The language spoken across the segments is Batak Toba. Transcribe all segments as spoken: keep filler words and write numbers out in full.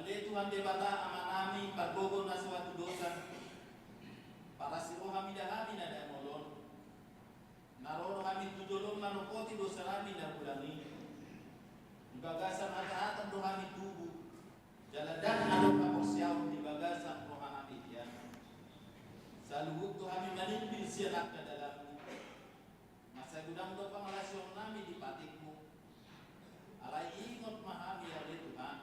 Ale Tuhan Debata Amanami, pargogo na so hatudosan, parasi roha mida hami na damolon, na ro do hami tu jolom manopoti dosanami na godang i. Di bagasan hatahaton do hami tubu, jala ndang adong haporseaon di bagasan rohanami hian. Saluhut do hami manimbil sian angka dalanmu. Mansai godang do pangalaosionnami di patikmu. Alai ingot ma hami ale Tuhan,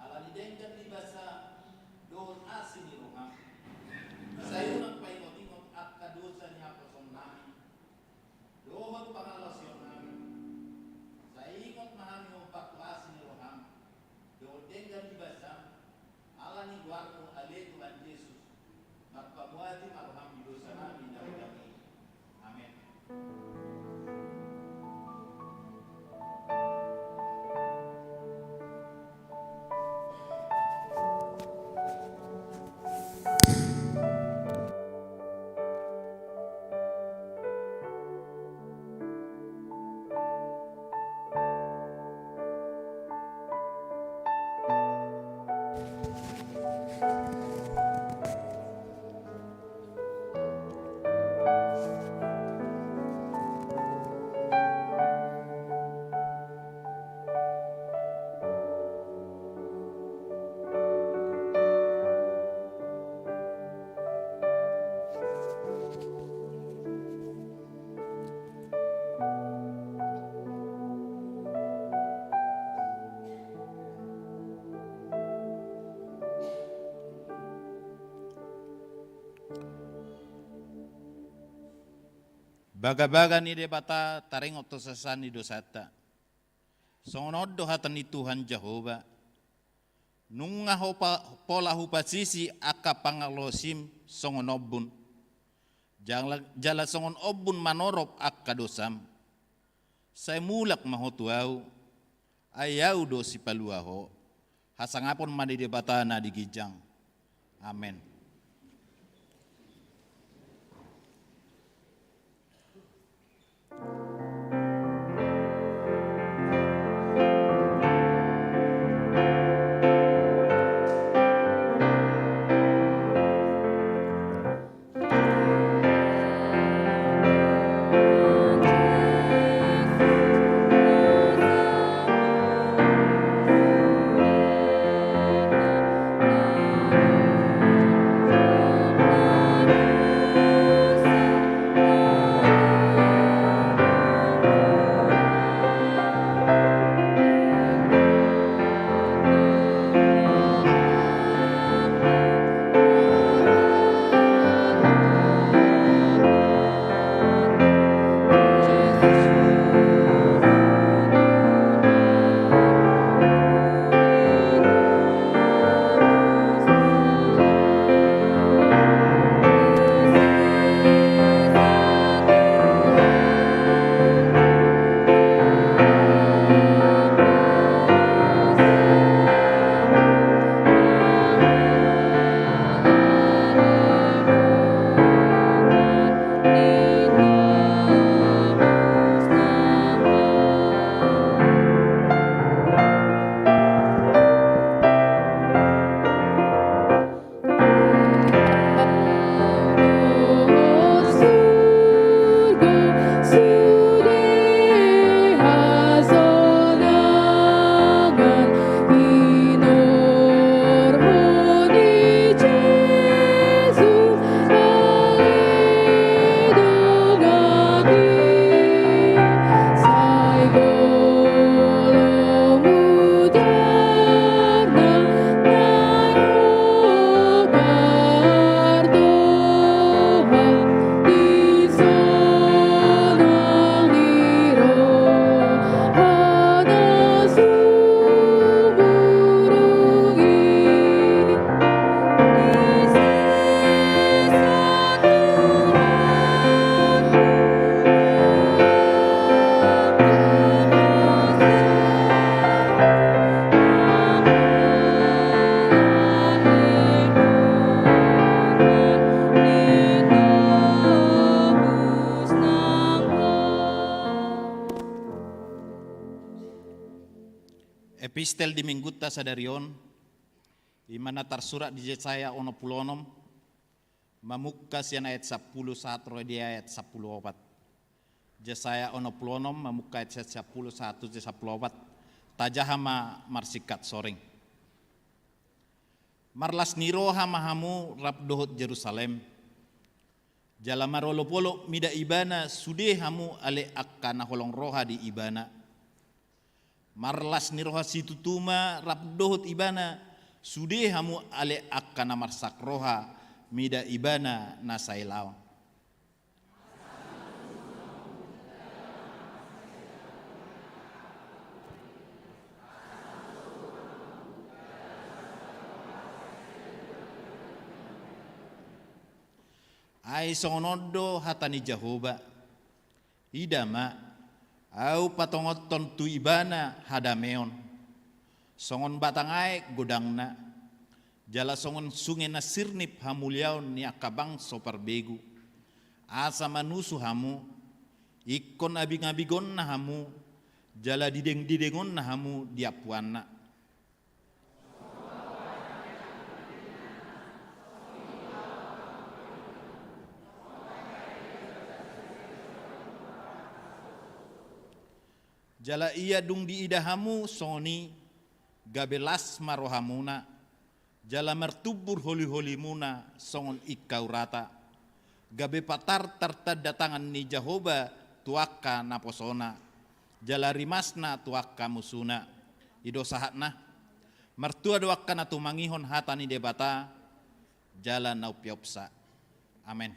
ala ni denggan ni basa dohot asi ni roham. Sai unang paingotingot angka dosa ni haporseaonnami dohot pangalaosionnami. Sai ingot ma hami hombar tu asi ni roham dohot denggan ni basam, ala ni goarmu ale Tuhan Jesus. Marpamuati ma roham di dosanami na godang i. Amen. Bagabaga ni Debata taringot tu sasahat ni dosanta. Songon on do hata ni Tuhan Jahowa: Nunga hopa-, pola hupasisi angka pangalaosim songon ombun, jala, jala songon ombun manorop angka dosam. Sai mulak ma ho tu Ahu, ai Ahu do sipalua ho. Hasangapon ma di Debata na di ginjang. Amen. Epistel di Minggunta sadari on I ma na tarsurat di Jesaya onom pulu onom, mamungka sian ayat sampulu sahat ro di ayat sampulu opat. Jesaya onom pulu onom, mamungka ayat sampulu sahat tu sampulu opat. Tajaha ma marsingkat soring. Marlas ni roha ma hamu rap dohot Jerusalem. Jala marolopolop mida ibana sude hamu ale angka na holong roha di ibana. Marlas ni roha situtu ma rap dohot ibana, sude hamu ale angka na marsak roha mida ibana na sai laon. Ai songon on do hata ni Jahowa. Ida ma, Ahu patongothon tu ibana hadameon, songon batang aek godangna, jala songon sunge na sirnip hamuliaon ni angka bangso parbegu. Asa manusu hamu, ingkon abingabingonna hamu, jala didengdidengonna hamu di ampuanna. Jala ia dung diida hamu songon i, gabe las ma rohamuna, jala martumbur holiholimuna songon ingkau rata. Gabe patar tartanda tangan ni Jahowa tu angka naposona, jala rimasna tu angka musuna. I do sahatna. Martua do angka na tumangihon hata ni Debata, jala na umpeopsa. Amen.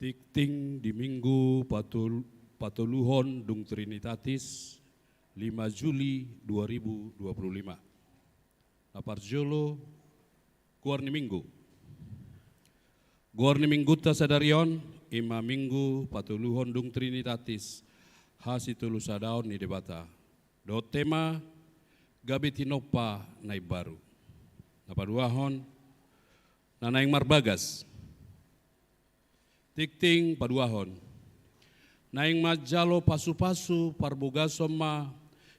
Tingting di Minggu patol-, patoluhon dung Trinitatis, lima Juli dua ribu dua puluh lima. Na parjolo, goar ni Minggu. Goar ni Minggunta sadari on, i ma Minggu patoluhon dung Trinitatis, hasitolusadaon ni Debata. Dohot tema, gabe tinompa na imbaru. Na paduahon, na naeng marbagas. Tingting paduahon. Naeng manjalo pasupasu parbogason ma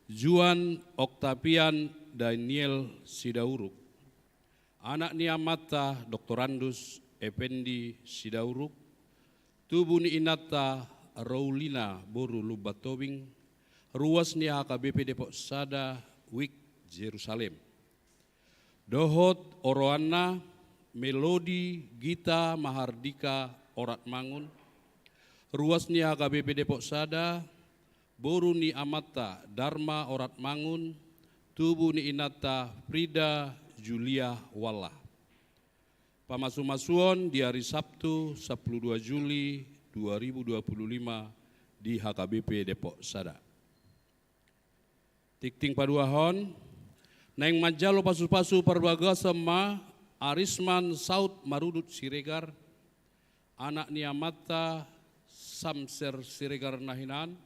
Juan Octavian Daniel Sidauruk, anak ni amanta Doktorandus Effendi Sidauruk, tubu ni inanta Roulina boru Lumban Tobing, ruas ni H K B P Depok Sada, Wijk Jerusalem. Dohot oroanna Melodi Gita Mahardika Oratmangun, ruas ni H K B P Depok Sada, boru ni amanta Darma Oratmangun, tubu ni inanta Frida Julia Walla. Pamasumasuon di ari Sabtu, sampulu dua Juli dua ribu dua puluh lima, di H K B P Depok Sada. Tingting paduahon, naeng manjalo pasupasu parbagason ma Arisman Saud Marudut Siregar, anak ni amanta Samser Siregar na hinan,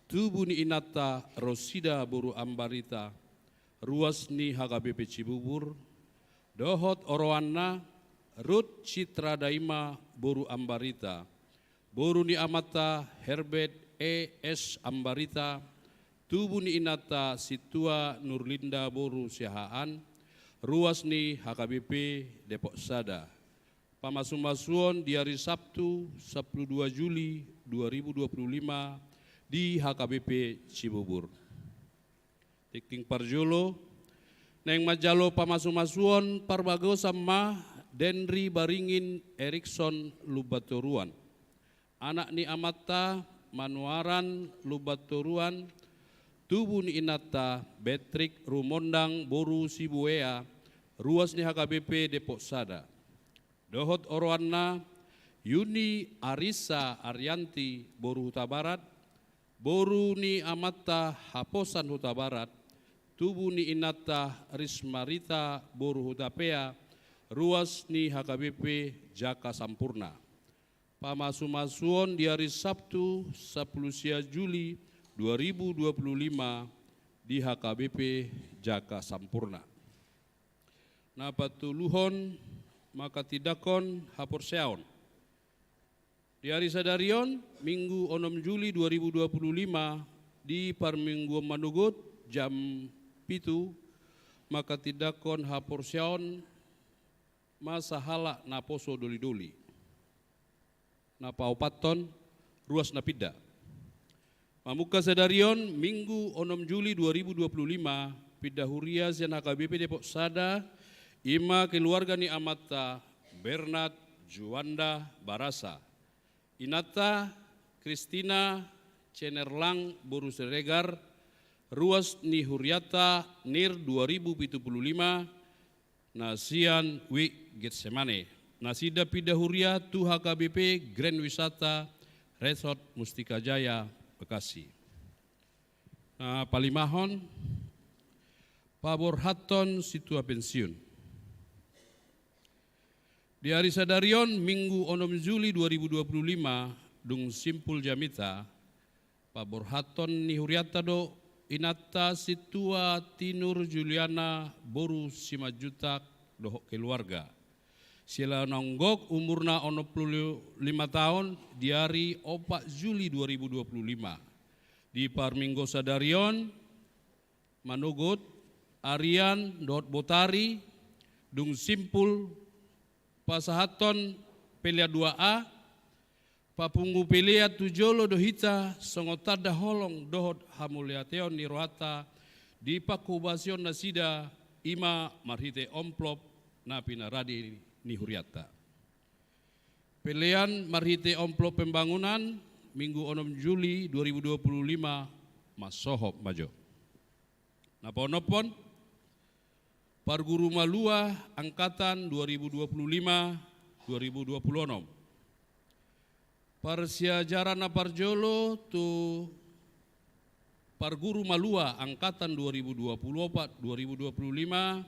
tubu ni inanta Rosida boru Ambarita, ruas ni H K B P Cibubur, dohot oroanna Rut Citra Daima boru Ambarita, boru ni amanta Herbert E S Ambarita, tubu ni inanta Sintua Nurlinda boru Siahaan, ruas ni H K B P Depok Sada. Pamasumasuon di ari Sabtu, sampulu dua Juli dua ribu dua puluh lima, di H K B P Cibubur. Tingting parjolo, naeng manjalo pamasumasuon parbagason ma Denri Baringin Erikson Lumban Toruan, anak ni amanta Manuaran Lumban Toruan, tubu ni inanta Betrik Rumondang boru Sibuea, ruas ni H K B P Depok Sada. Dohot oroanna Yuni Arisa Arianti boru Hutabarat, boru ni amanta Haposan Hutabarat, tubu ni inanta Rismarita boru Hutapea, ruas ni H K B P Jaka Sampurna. Pamasumasuon di ari Sabtu, sampulu sia Juli dua ribu dua puluh lima, di H K B P Jaka Sampurna. Na patoluhon, manghatindanghon haporseaon. Di ari sadari on, Minggu onom Juli dua ribu dua puluh lima, di parmingguon manogot, jam pitu, manghatindanghon haporseaon ma sahalak na poso doli-doli. Na paopathon, ruas na pinda. Mamungka sadari on, Minggu onom Juli dua ribu dua puluh lima, pinda huria sian H K B P Depok Sada, i ma keluarga ni amanta Bernard Juanda Barasa, inanta Kristina Cenerlang boru Siregar, ruas ni hurianta Nir dua ribu pitu puluh lima, na sian Wijk Getsemane. Nasida pinda huria tu H K B P Grand Wisata Resort Mustika Jaya, Bekasi. Na palimahon, paborhathon sintua pensiun. Di ari sadari on, Minggu onom Juli dua ribu dua puluh lima, dung simpul jamita, paborhathon ni hurianta do inanta sintua Tinur Juliana boru Simanjuntak dohot keluarga. Siala naung gok umurna onom pulu lima taon di ari opat Juli dua ribu dua puluh lima. Di parminggu sadari on, manogot, arian dohot botari, dung simpul pasahathon pelean dua A, papungu pelean tu jolo do hita songon tanda holong dohot hamauliateon ni rohanta di panghobasion nasida, i ma marhite omplop na pinaradi ni hurianta. Pelean marhite omplop pembangunan, Minggu onom Juli dua ribu dua puluh lima, mansohop ma jo. Na paonomhon, parguru malua angkatan dua ribu dua puluh lima, dua ribu dua puluh onom. Parsiajaran na parjolo tu parguru malua angkatan dua ribu dua puluh opat dua ribu dua puluh lima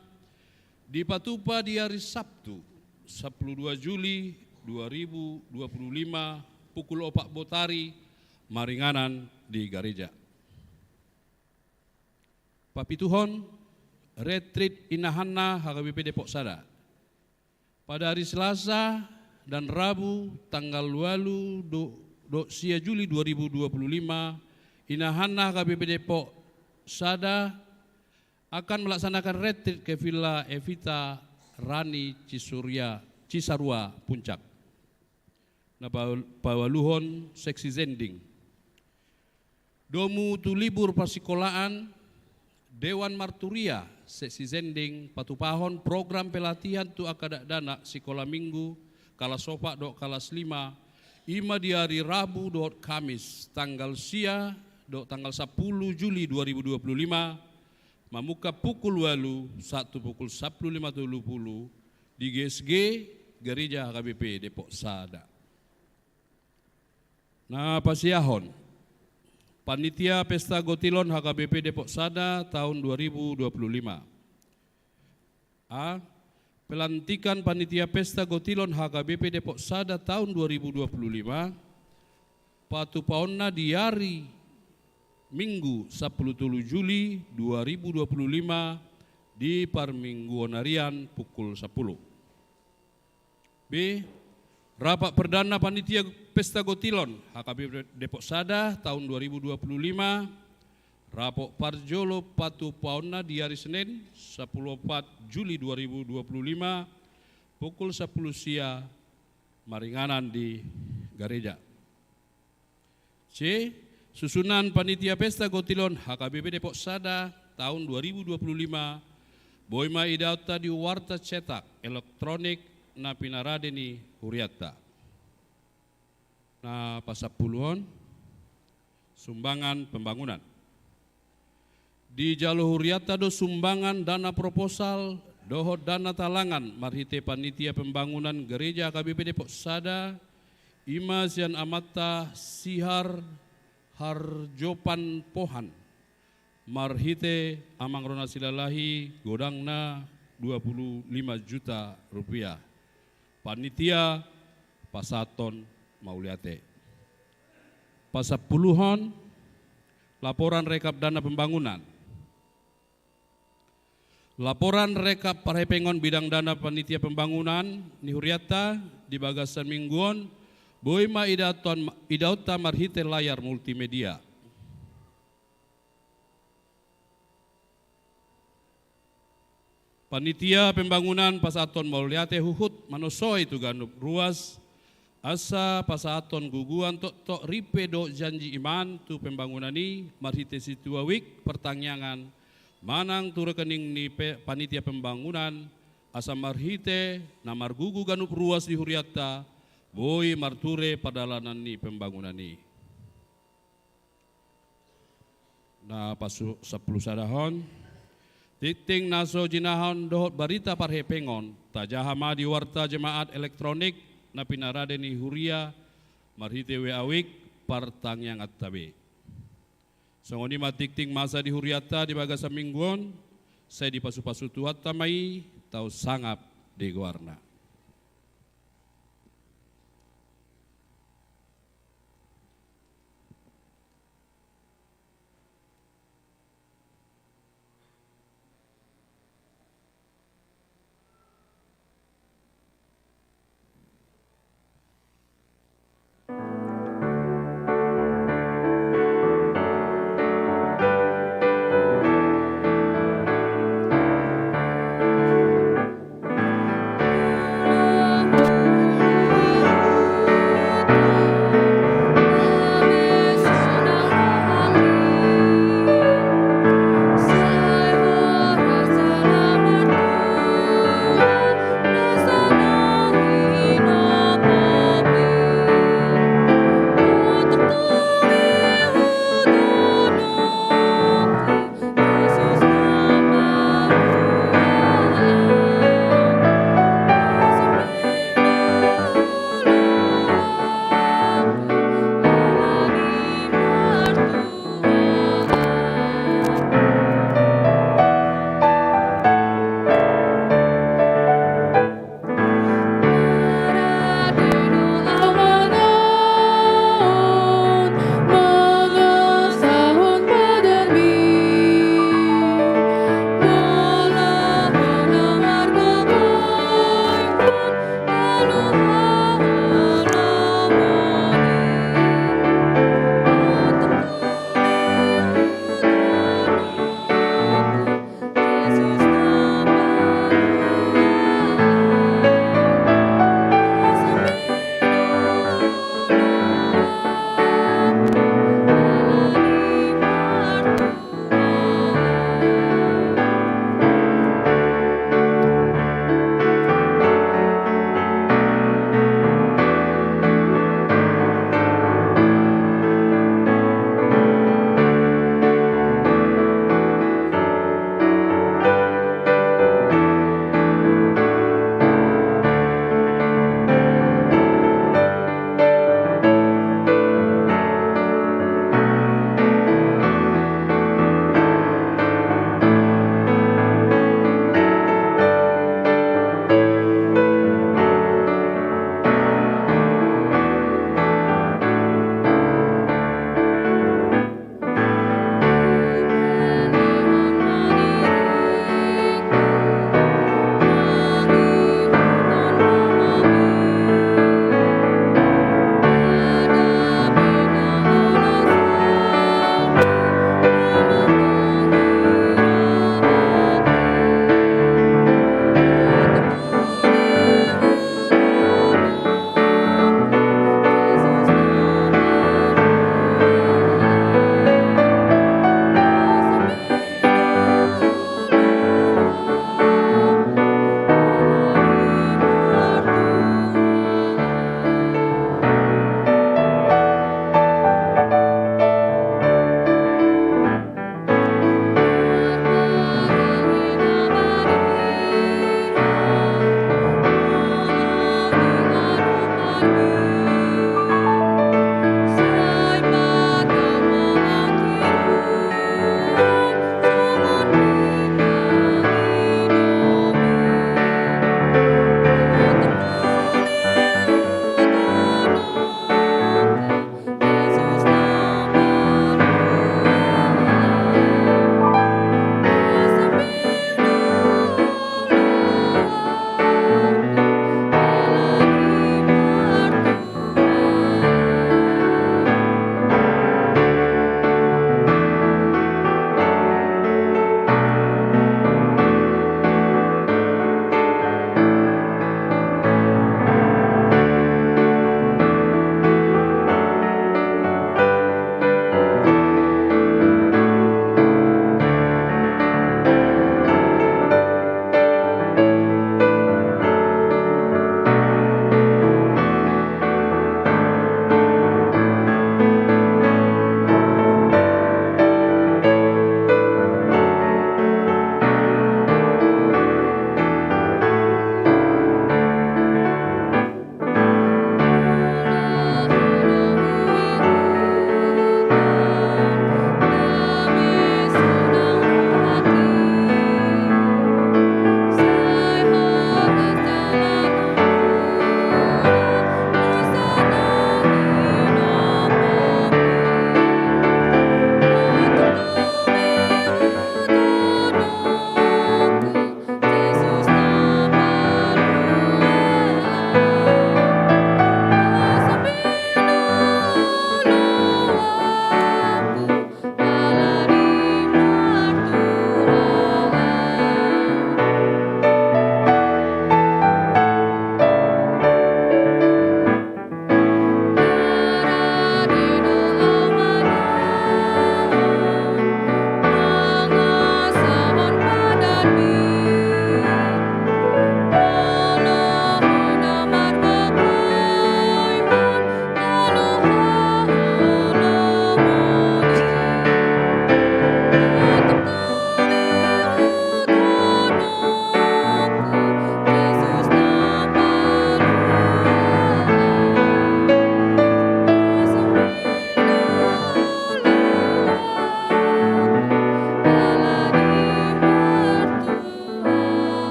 dipatupa di ari Sabtu, sampulu dua Juli dua ribu dua puluh lima, pukul opat botari, maringanan di gareja. Papituhon, retreat inahanna H K B P Depok Sada. Pada ari Selasa dan Rabu tanggal ualu do-, dohot sia Juli dua ribu dua puluh lima, inahanna H K B P Depok Sada akan melaksanakan retreat ke Villa Evita Rani Cisuria, Cisarua Puncak. Na pa-, paualuhon seksi zending. Domu tu libur parsikolaan, Dewan Marturia seksi zending patupahon program pelatihan tu angka dakdanak sikola minggu, kalas opat dohot kalas lima, i ma di ari Rabu dohot Kamis, tanggal sia dohot tanggal sampulu Juli dua ribu dua puluh lima, mamungka pukul ualu sahat tu pukul sampulu lima tolu pulu, di G S G Gareja H K B P Depok Sada. Na pasiahon, Panitia Pesta Gotilon H K B P Depok Sada tahun dua ribu dua puluh lima. A. Pelantikan Panitia Pesta Gotilon H K B P Depok Sada tahun dua ribu dua puluh lima, patupaonna di ari Minggu sampulu tolu Juli dua ribu dua puluh lima di parmingguonarian pukul sampulu. B. Rapat perdana Panitia Pesta Gotilon H K B P Depok Sada tahun dua ribu dua puluh lima. Rapat parjolo patupaonna di ari Senin, sampulu opat Juli dua ribu dua puluh lima, pukul sampulu sia, maringanan di gareja. C. Susunan Panitia Pesta Gotilon H K B P Depok Sada tahun dua ribu dua puluh lima, boi ma idaonta di warta cetak elektronik na pinarade ni hurianta. Na pasampuluhon, sumbangan pembangunan. Dijalo hurianta do sumbangan dana proposal dohot dana talangan marhite Panitia Pembangunan Gareja H K B P Depok Sada, i ma sian amanta Sihar Harjopan Pohan, marhite Amang Rona Silalahi, godangna dua puluh lima juta rupiah. Panitia pasahathon mauliate. Pasampuluhon, laporan rekap dana pembangunan. Laporan rekap parhepengon bidang dana Panitia Pembangunan ni hurianta di bagasan minggu on, boi ma idaonta, idaonta marhite layar multimedia. Panitia Pembangunan pasahathon mauliate huhut manosoi tu ganup ruas, asa pasahathon guguan toktok ripe dohot janji iman tu pembangunan i marhite sintua wijk partangiangan manang tu rekening ni pe-, Panitia Pembangunan, asa marhite na margugu ganup ruas di hurianta, boi marture pardalanan ni pembangunan i. Na pasu-, sampulu sadahon. Tingting na so jinahahon dohot barita parhepengon, tajaha ma di warta jemaat elektronik na pinarade ni huria marhite W A wijk partangianganta be. Songon i ma tingting masa di hurianta di bagasan minggu on, sai dipasupasu Tuhanta ma i, tau sangap di goarna.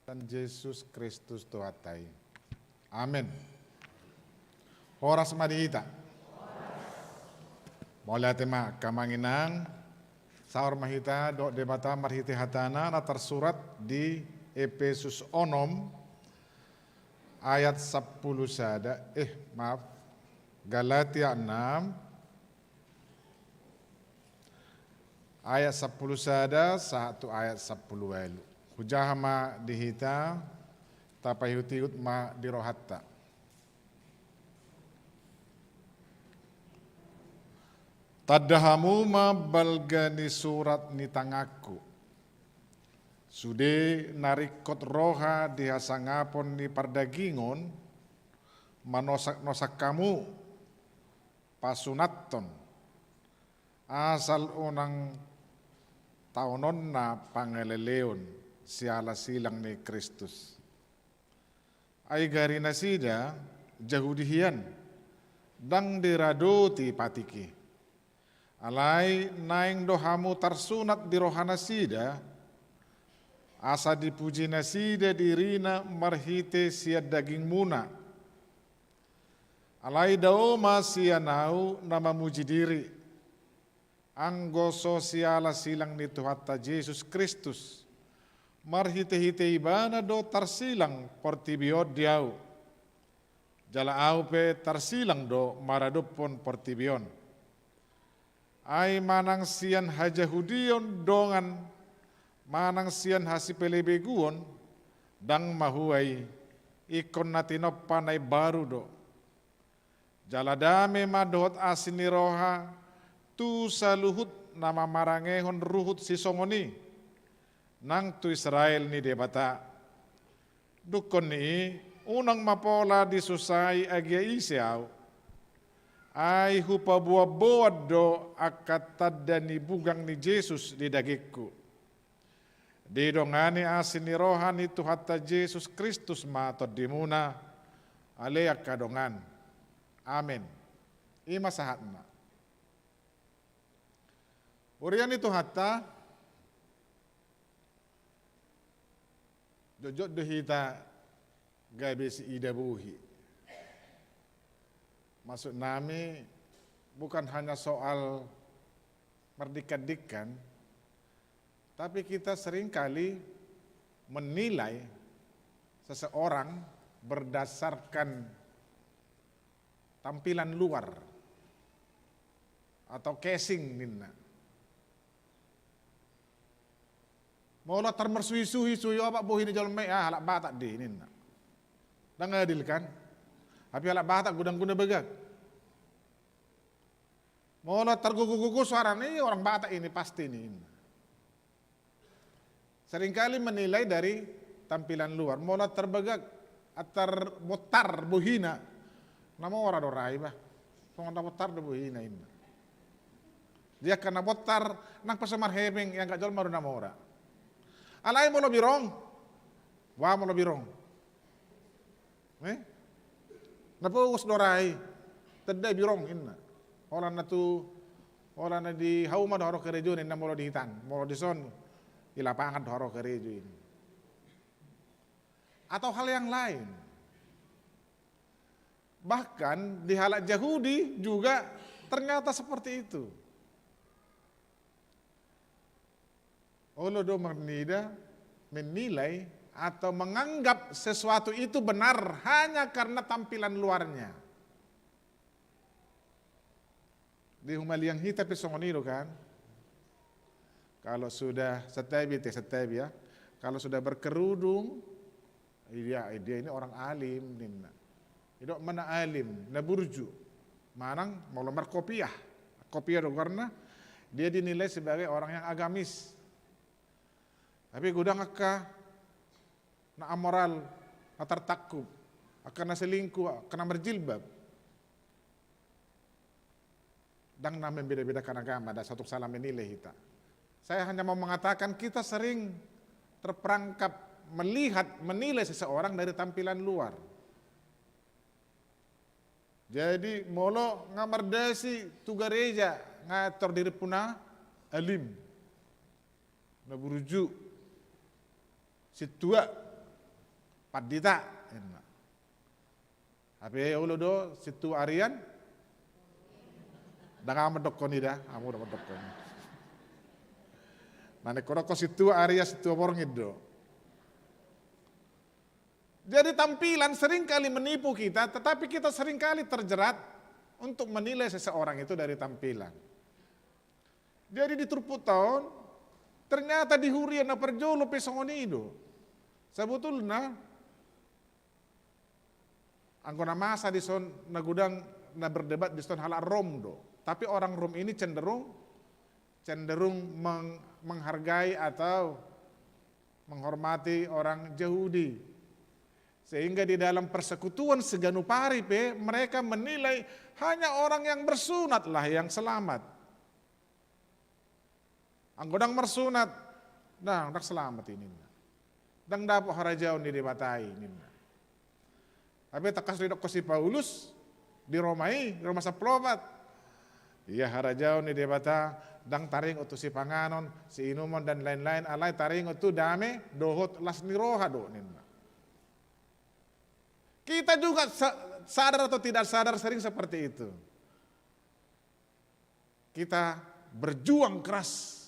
Tuhan Jesus Kristus Tuhanta i. Amen. Horas ma di hita. Mauliate ma angka amang inang. Saor ma hita dohot Debata marhite hatana na tarsurat di Epesus onom ayat sampulu sada, eh, maaf, Galatia enam ayat sampulu sada sahat tu ayat sampulu ualu. Hujaha ma di hita, tapaihut-ihut ma di rohanta. Tanda hamu ma balga ni surat ni tanganku. Sude na ringkot roha di hasangapon ni pardagingon, manosak-nosak hamu, pasunathon, asal unang taononna pangaleleon siala silang ni Kristus. Ai gari nasida Jahudi hian, ndang diradoti patik i. Alai naeng do hamu tarsunat di rohanasida, asa dipuji nasida dirina marhite sian dagingmuna. Alai dao ma sian ahu na mamuji diri, anggo so siala silang ni Tuhanta Jesus Kristus, marhite-hite Ibana do tarsilang portibi on di ahu. Jala ahu pe tarsilang do maradophon portibi on. Ai manang sian hajahudion dongan, manang sian hasipelebeguon, ndang mahua i, ingkon na tinompa na imbaru do. Jala dame ma dohot asi ni roha tu saluhut na mamarangehon ruhut sisongon i, nang tu Israel ni Debata. Dungkon ni i, Unang ma pola disusai agia ise ahu, ai hupaboanboan do angka tanda ni bugang ni Jesus di dagingku. Didongani asi ni roha ni Tuhanta Jesus Kristus ma tondimuna, ale angka dongan. Amen. I ma sahatna. Huria ni Tuhanta, jotjot do hita gabe siida bohi. Maksud nami, bukan hanya soal mardingkandingkan, tapi kita seringkali menilai seseorang berdasarkan tampilan luar atau casing ninna. Molo tar marsuhisuhi, suhi opat bohi ni jolma i, ah, halak Batak do i ninna. Ndang adil kan? Tapi halak Batak godang do na bagak. Molo tar gogo-gogo suarana, i orang Batak ini pasti ninna. Seringkali menilai dari tampilan luar. Molo tar bagak, tar bontar bohina, na mora do ra i bah. Songon na bontar do bohina ninna. Di angka na bontar, nang pe so marhepeng, ianggo jolma do na mora. Alai molo birong, wah, molo birong, eh? Na pogos do ra i, tanda birong ninna. Holan na tu, holan na di hauma do haroa karejo ninna molo di hitan, molo dison di lapangan do haroa karejo ninna. Atau hal yang lain. Bahkan di halak Jahudi juga ternyata seperti itu. Olo do marnida, menilai, atau menganggap sesuatu itu benar hanya karena tampilan luarnya. Di humaliang hita pe songon i do kan. Kalau sudah, santabi te, santabi ya. Kalau sudah berkerudung, dia, dia ini orang alim ninna. Didok ma na alim, na burju. Manang molo markopiah. Kopiah do goarna, dia dinilai sebagai orang yang agamis. Tapi godang angka na amoral, na tartangkup, angka na selingkuh, angka na marjilbab. Ndang na membeda-bedakan agama, ndang satuk salah menilai hita. Saya hanya mau mengatakan kita sering terperangkap melihat, menilai seseorang dari tampilan luar. Jadi molo nga mardasi tu gareja nga tor dirimpuna alim, na burju, sintua, pandita, ninna. Hape olo do sintua arian? Ndang ahu mandokkon i da, ahu do mandokkon. Na ningkon dokkon sintua arian, sintua borngin do. Jadi tampilan seringkali menipu kita, tetapi kita seringkali terjerat untuk menilai seseorang itu dari tampilan. Jadi di turpukta on, ternyata di huria na parjolo pe songon i do. Sebetulna, anggo na masa dison, na godang na berdebat dison halak Rom do. Tapi orang Rom ini cenderung, cenderung meng-, menghargai atau menghormati orang Jahudi. Sehingga di dalam persekutuan seganup ari pe mereka menilai hanya orang yang bersunatlah yang selamat. Anggo ndang marsunat, ndang, ndang selamat i ninna. Ndang dapot harajaon ni Debata i ninna. Hape tangkas do didok si Paulus di Roma i, di Roma sampulu opat. Ia harajaon ni Debata ndang taringot tu sipanganon, siinumon dan lain-lain, alai taringot tu dame dohot las ni roha do ninna. Kita juga sa-, sadar atau tidak sadar sering seperti itu. Kita berjuang keras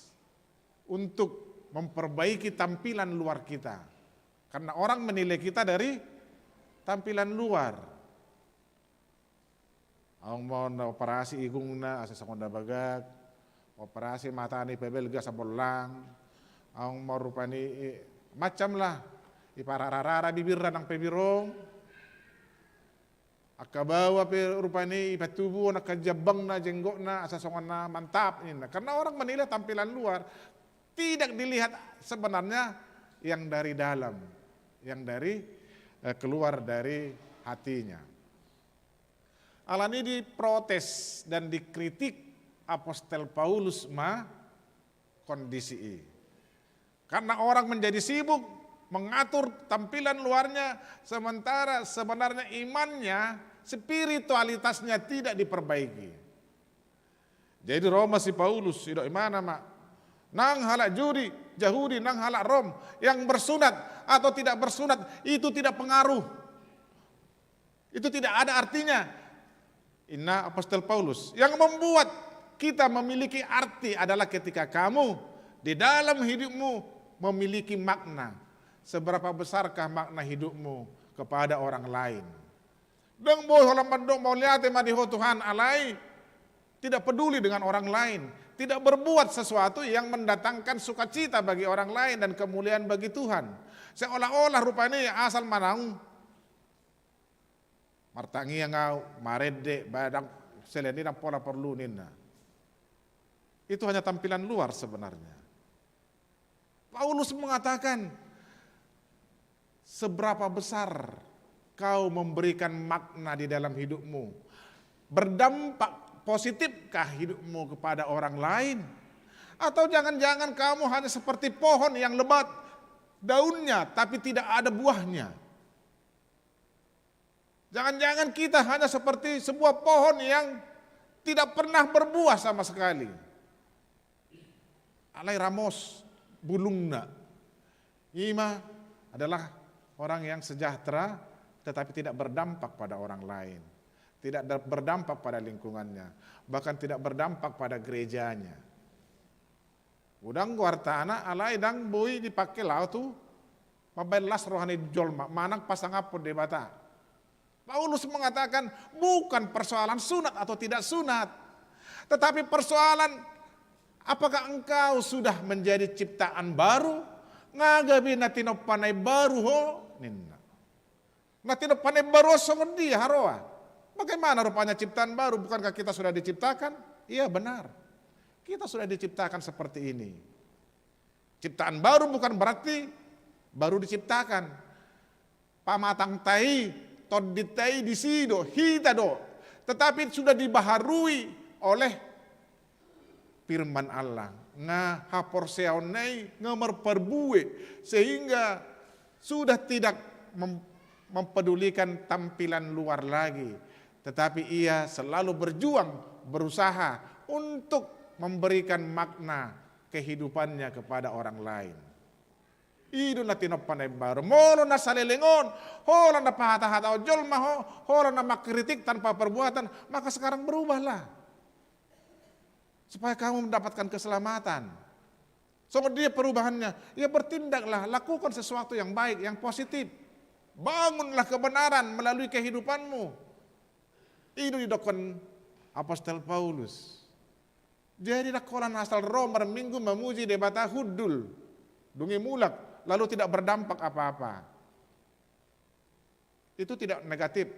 untuk memperbaiki tampilan luar kita. Karena orang menilai kita dari tampilan luar. Adong ma na operasi igungna, asa songon na bagak, operasi matana, ipabelga asa bollang, adong ma rupani, i, macam lah, iparara-rara bibirna nang pe birong, angka baoa pe rupani ipatubuhon angka jambangna, jenggotna, asa songon na mantap ninna. Karena orang menilai tampilan luar, tidak dilihat sebenarnya yang dari dalam, yang dari eh, keluar dari hatinya. Alani diprotes dan dikritik apostel Paulus ma kondisi i. Karena orang menjadi sibuk mengatur tampilan luarnya, sementara sebenarnya imannya, spiritualitasnya tidak diperbaiki. Jadi ro ma si Paulus, didok ibana ma, nang halak Judi, Jahudi, nang halak Rom, yang bersunat atau tidak bersunat, itu tidak pengaruh. Itu tidak ada artinya. Inna apostel Paulus, yang membuat kita memiliki arti adalah ketika kamu di dalam hidupmu memiliki makna. Seberapa besarkah makna hidupmu kepada orang lain? Dang boi holan mandok mauliate ma di Ho Tuhan, alai tidak peduli dengan orang lain, tidak berbuat sesuatu yang mendatangkan sukacita bagi orang lain dan kemuliaan bagi Tuhan. Seolah-olah rupani asal ma naung martangiang au, marende, ba dang, selain i dang pola porlu ninna. Itu hanya tampilan luar sebenarnya. Paulus mengatakan, seberapa besar kau memberikan makna di dalam hidupmu? Berdampak positifkah hidupmu kepada orang lain? Atau jangan-jangan kamu hanya seperti pohon yang lebat daunnya tapi tidak ada buahnya? Jangan-jangan kita hanya seperti sebuah pohon yang tidak pernah berbuah sama sekali. Alai ramos bulungna. Ima adalah orang yang sejahtera tetapi tidak berdampak pada orang lain. Tidak da-, berdampak pada lingkungannya. Bahkan tidak berdampak pada gerejanya. Godang do artana, alai dang boi dipake laho tu mambaen las roha ni jolma manang pasangaphon Debata. Paulus mengatakan, bukan persoalan sunat atau tidak sunat, tetapi persoalan apakah engkau sudah menjadi ciptaan baru? Nga gabe na tinompa na imbaru ho, ninna. Na tinompa na imbaru on songon dia haroa? Bagaimana rupanya ciptaan baru? Bukankah kita sudah diciptakan? Iya, benar. Kita sudah diciptakan seperti ini. Ciptaan baru bukan berarti baru diciptakan. Pamatangta i, tondinta i disi do, hita do. Tetapi sudah dibaharui oleh firman Allah. Nga haporseaonna i nga marparbue, sehingga sudah tidak mem-, mempedulikan tampilan luar lagi, tetapi ia selalu berjuang, berusaha untuk memberikan makna kehidupannya kepada orang lain. I do na tinompa na imbaru. Molo na saleleng on, holan na pahatahataon jolma ho, holan na mengkritik tanpa perbuatan, maka sekarang berubahlah. Supaya kamu mendapatkan keselamatan. Songon dia perubahannya? Ya bertindaklah, lakukan sesuatu yang baik, yang positif. Bangunlah kebenaran melalui kehidupanmu. I do didokkon apostel Paulus. Jadi dang holan asal ro marminggu mamuji Debata hundul, dung i mulak, lalu tidak berdampak apa-apa. Itu tidak negatif,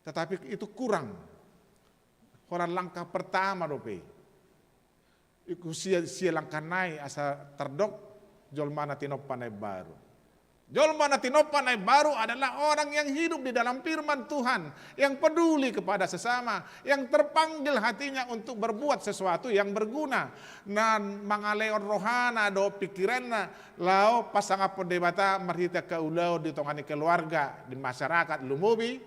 tetapi itu kurang. Holan langkah pertama dope. Ingkon sia, sia langkah nai asa tardok jolma na tinompa na imbaru. Jolma na tinompa na imbaru adalah orang yang hidup di dalam firman Tuhan, yang peduli kepada sesama, yang terpanggil hatinya untuk berbuat sesuatu yang berguna. Na mangalehon rohana dohot pikiranna laho pasangaphon Debata marhite angka ulaon di tonga ni keluarga, di masyarakat, lumobi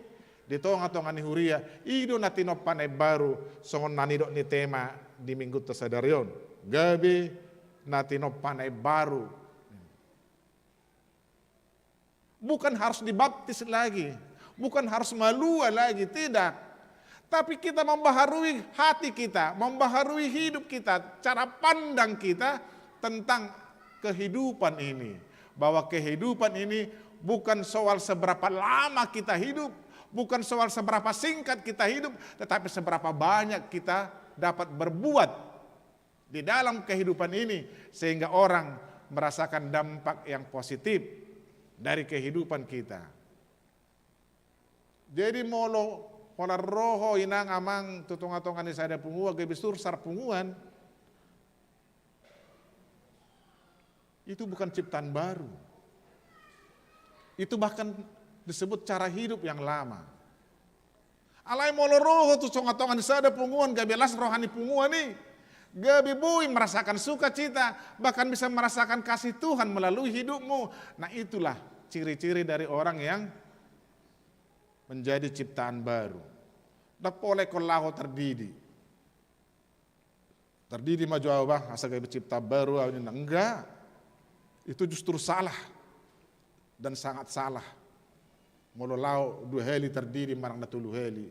di tonga-tonga ni huria. I do na tinompa na imbaru, songon na nidok ni tema di minggunta sadari on. Gabe na tinompa na imbaru. Bukan harus dibaptis lagi, bukan harus malua lagi, tidak. Tapi kita membaharui hati kita, membaharui hidup kita, cara pandang kita tentang kehidupan ini. Bahwa kehidupan ini bukan soal seberapa lama kita hidup, bukan soal seberapa singkat kita hidup, tetapi seberapa banyak kita dapat berbuat di dalam kehidupan ini, sehingga orang merasakan dampak yang positif dari kehidupan kita. Jadi molo holan ro ho inang amang tu tonga-tonga ni sada punguan, gabe sursar punguan, itu bukan ciptaan baru. Itu bahkan disebut cara hidup yang lama. Alai molo ro ho tu tongatonga ni sada punguan gabe las roha ni punguan i, gabe boi merasakan sukacita, bahkan bisa merasakan kasih Tuhan melalui hidupmu. Nah, itulah ciri-ciri dari orang yang menjadi ciptaan baru. Ndang pola ingkon laho tardidi. Tardidi ma jo au bah, asa gabe ciptaan baru au ninna. Enggak. Itu justru salah. Dan sangat salah. Molo laho dua hali tardidi manang na tolu hali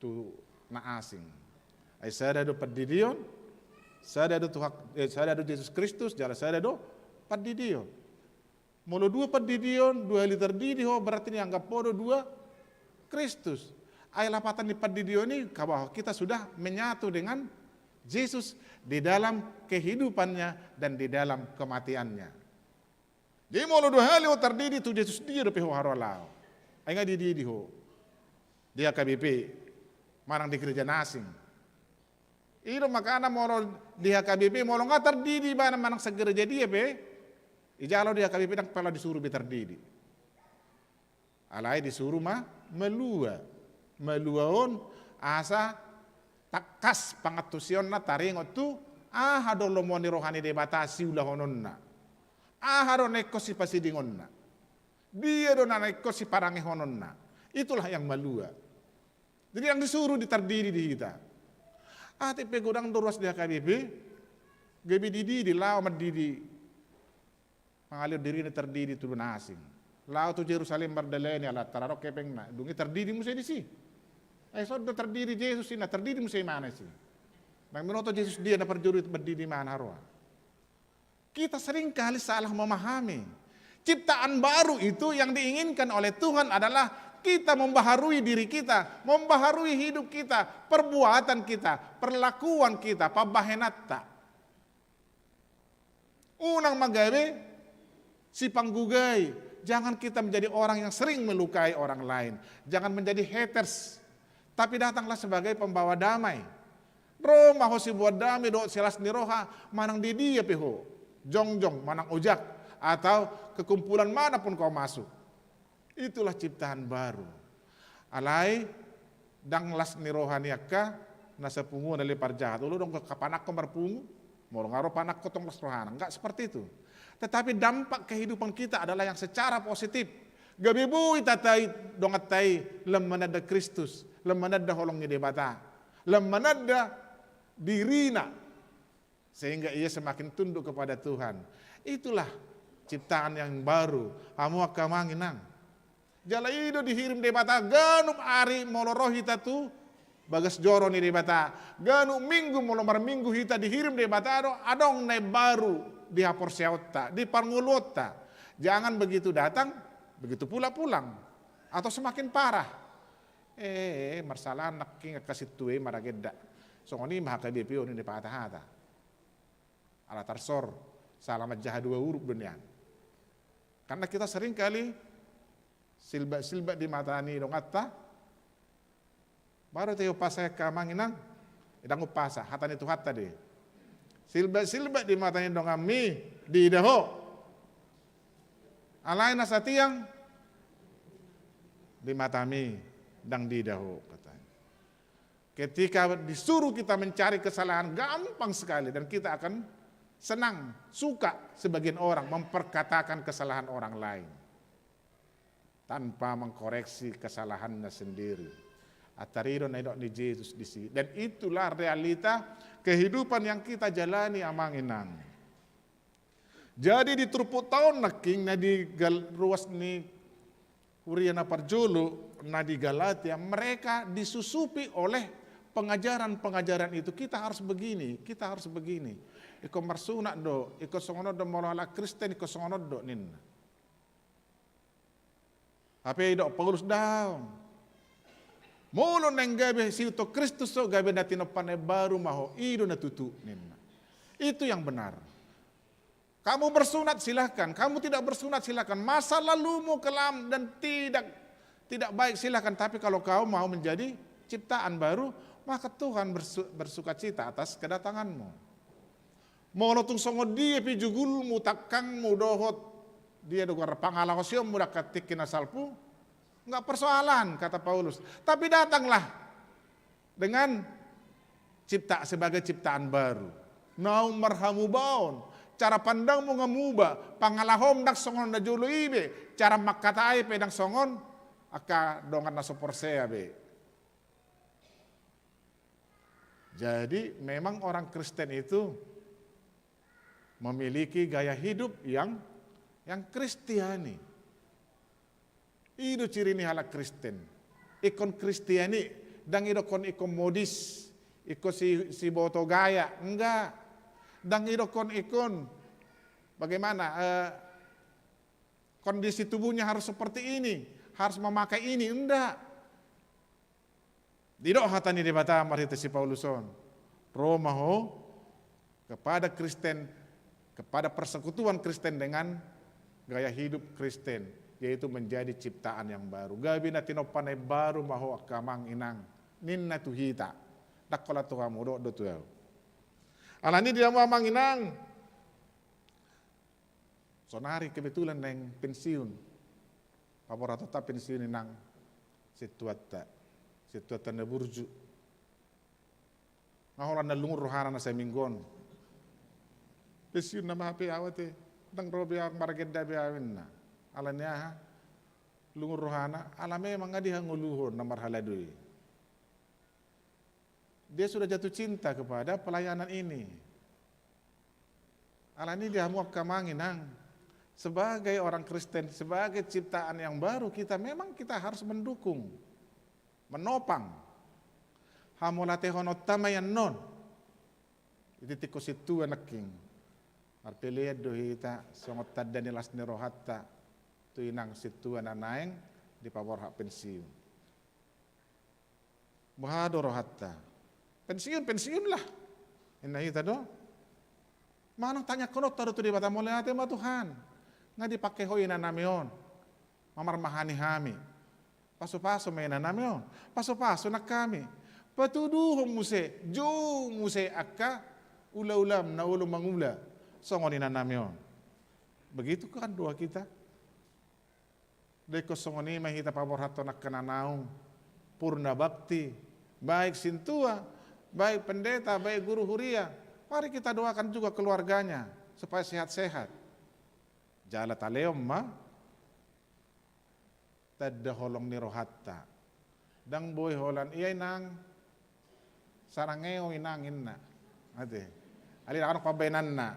tu na asing. Ai sada do pandidion, sada do Tuhan, eh, sada do Jesus Kristus, jala sada do pandidion. Molo dua pandidion, dua hali tardidi ho, berarti nianggap ho do dua Kristus. Ai lapatan ni pandidion i, ka bahwa kita sudah menyatu dengan Jesus di dalam kehidupannya dan di dalam kematiannya. Jadi molo dua hali ho tardidi, tu Jesus dia dope ho haroa laho. Ai nga dididi ho di H K B P manang di gereja na asing. I do makana molo di H K B P, molo nga tardidi ibana manang sagereja dia pe, ijalo di H K B P ndang pola disuru be tardidi. Alai disuru ma malua. Malua on asa tangkas pangantusionna taringot tu aha do lomo ni roha ni Debata siulahononna. Aha do na ingkon sipasidingonna. Dia do na ingkon siparangehononna. Itulah yang malua. Jadi ndang disuru ditardidi di hita. Atik pe godang do ruas di H K B P, gabe dididi, laho mandidi. Mangalehon dirina tardidi tu na asing. Laho tu Jerusalem mardalani ala tar adong hepengna. Dung i tardidi muse disi. Ai songon do tardidi Jesus i, na tardidi muse imana disi. Ndang binoto Jesus dia na parjolo i mandidi imana haroa. Kita seringkali salah memahami. Ciptaan baru itu yang diinginkan oleh Tuhan adalah kita membaharui diri kita, membaharui hidup kita, perbuatan kita, perlakuan kita, pambahenanta. Unang ma gabe sipanggugai. Jangan kita menjadi orang yang sering melukai orang lain. Jangan menjadi haters. Tapi datanglah sebagai pembawa damai. Ro ma ho sibuat damai dohot silas ni roha manang di dia pe ho, jongjong manang ojak, atau kekumpulan mana pun kau masuk. Itulah ciptaan baru. Alai ndang las ni roha ni angka na sapunguan ale parjahat. Olo, dong ka panangko marpungu, molo nga ro panangko tong las rohana. Enggak seperti itu. Tetapi dampak kehidupan kita adalah yang secara positif. Gabe boi tatai donganta i lam mananda Kristus, lam mananda holong ni Debata, lam mananda dirina. Sehingga ia semakin tunduk kepada Tuhan. Itulah ciptaan yang baru. Hamu angka amang inang. Jala i do dihirim Debata ganup ari molo ro hita tu bagas joro ni Debata. Ganup minggu molo marminggu hita dihirim Debata do adong na imbaru di haporseaonta, di parngoluonta. Jangan begitu datang, begitu pula pulang. Atau semakin parah. Eh, eh, eh, marsalahan nangkin angka sintua i maragenda. Songon i ma H K B P on i dipatahata. Ala tarsor, salah manjaha dua huruf do nian. Karena kita sering kali silbat-silbat di mata ni donganta. Baru te umpasa angka amang inang, ndang umpasa, hata ni Tuhanta do i. Silbat-silbat di mata ni donganmi, diida ho. Alai na satiang di matami, ndang diida ho, katanya. Ketika disuruh kita mencari kesalahan, gampang sekali, dan kita akan senang, suka sebagian orang memperkatakan kesalahan orang lain tanpa mengkoreksi kesalahannya sendiri. Antara i do na nidok ni Jesus disi. Dan itulah realita kehidupan yang kita jalani, amang inang. Jadi di turpukta on nangkin na di gal-, ruas ni huria na parjolo na di Galatia, mereka disusupi oleh pengajaran-pengajaran itu. Kita harus begini, kita harus begini. Ingkon marsunat do, ingkon songon on do molo halak Kristen, ingkon songon on do ninna. Hape didok Paulus daong. Molo naeng gabe siuton Kristus ho, gabe na tinompa na imbaru ma ho, i do na tutu ninna. Itu yang benar. Kamu bersunat silahkan, kamu tidak bersunat silahkan. Masa lalumu kelam dan tidak tidak baik silahkan. Tapi kalau kau mau menjadi ciptaan baru, maka Tuhan bersu-, bersukacita atas kedatanganmu. Molo tung songon dia pe jugulmu, tangkangmu dohot Dia do goar pangalahosionmu dangka tingki na salpu, nggak persoalan, kata Paulus. Tapi datanglah dengan cipta, sebagai ciptaan baru. Naung marhamubaon, cara pandangmu nga muba, pangalahom ndang songon na jolo i be, cara mangkatai pe ndang songon angka dongan na so porsea be. Jadi memang orang Kristen itu memiliki gaya hidup yang yang Kristiani. I do ciri ni halak Kristen. Ingkon Kristiani, ndang idokkon ingkon modis, ingkon si, si boto gaya, enggak. Ndang idokkon ingkon bagaimana, eh, kondisi tubuhnya harus seperti ini, harus memakai ini, enggak. Didok hata ni Debata marhite si Paulus on, ro ma ho kepada Kristen, kepada persekutuan Kristen dengan gaya hidup Kristen, yaitu menjadi ciptaan yang baru. Gabe na tinompa na imbaru ma ho angka amang inang, ninna tu hita. Ndang holan tu hamu, dok do tu ahu. Alani di hamu amang inang, sonari kebetulan naeng pensiun. Paborhatonta pensiun inang, sintuanta, sintuanta na burju. Nga holan na lungun rohana na saminggu on. Pensiun nama hape ahu ate, ndang ro be ahu, margenda be ahu inna. Alani aha? Lungun rohana, ala memang nga dihangoluhon na marhalado i. Dia sudah jatuh cinta kepada pelayanan ini. Alani di hamu angka amang inang, sebagai orang Kristen, sebagai ciptaan yang baru, kita memang kita harus mendukung, menopang. Hamauliatehononta ma i annon. Di tingkos sintua nangkin. Marpelean do hita songon tanda ni las ni rohanta tu inang sintua na naeng dipaborhat pensiun. Boha do rohanta? Pensiun, pensiunlah, inna hita do. Manang tangiangkononta do tu Debata, mauliate ma Tuhan, nga dipangke Ho inanami on mamarmahani hami. Pasupasu ma inanami on, pasupasu nang hami. Patuduhon muse, jou muse angka ulaulaM na olo mangula songon inanami on. Begitu kan doa kita? Dengkon songon i ma hita paborhathon angka na naung purna bakti, baik sintua, baik pendeta, baik guru huria. Mari kita doakan juga keluarganya supaya sehat-sehat. Jala talehon ma tanda holong ni rohanta. Ndang boi holan, ia inang, sarangeon inang inna. Ate. Alai ndang adong pambaenanna.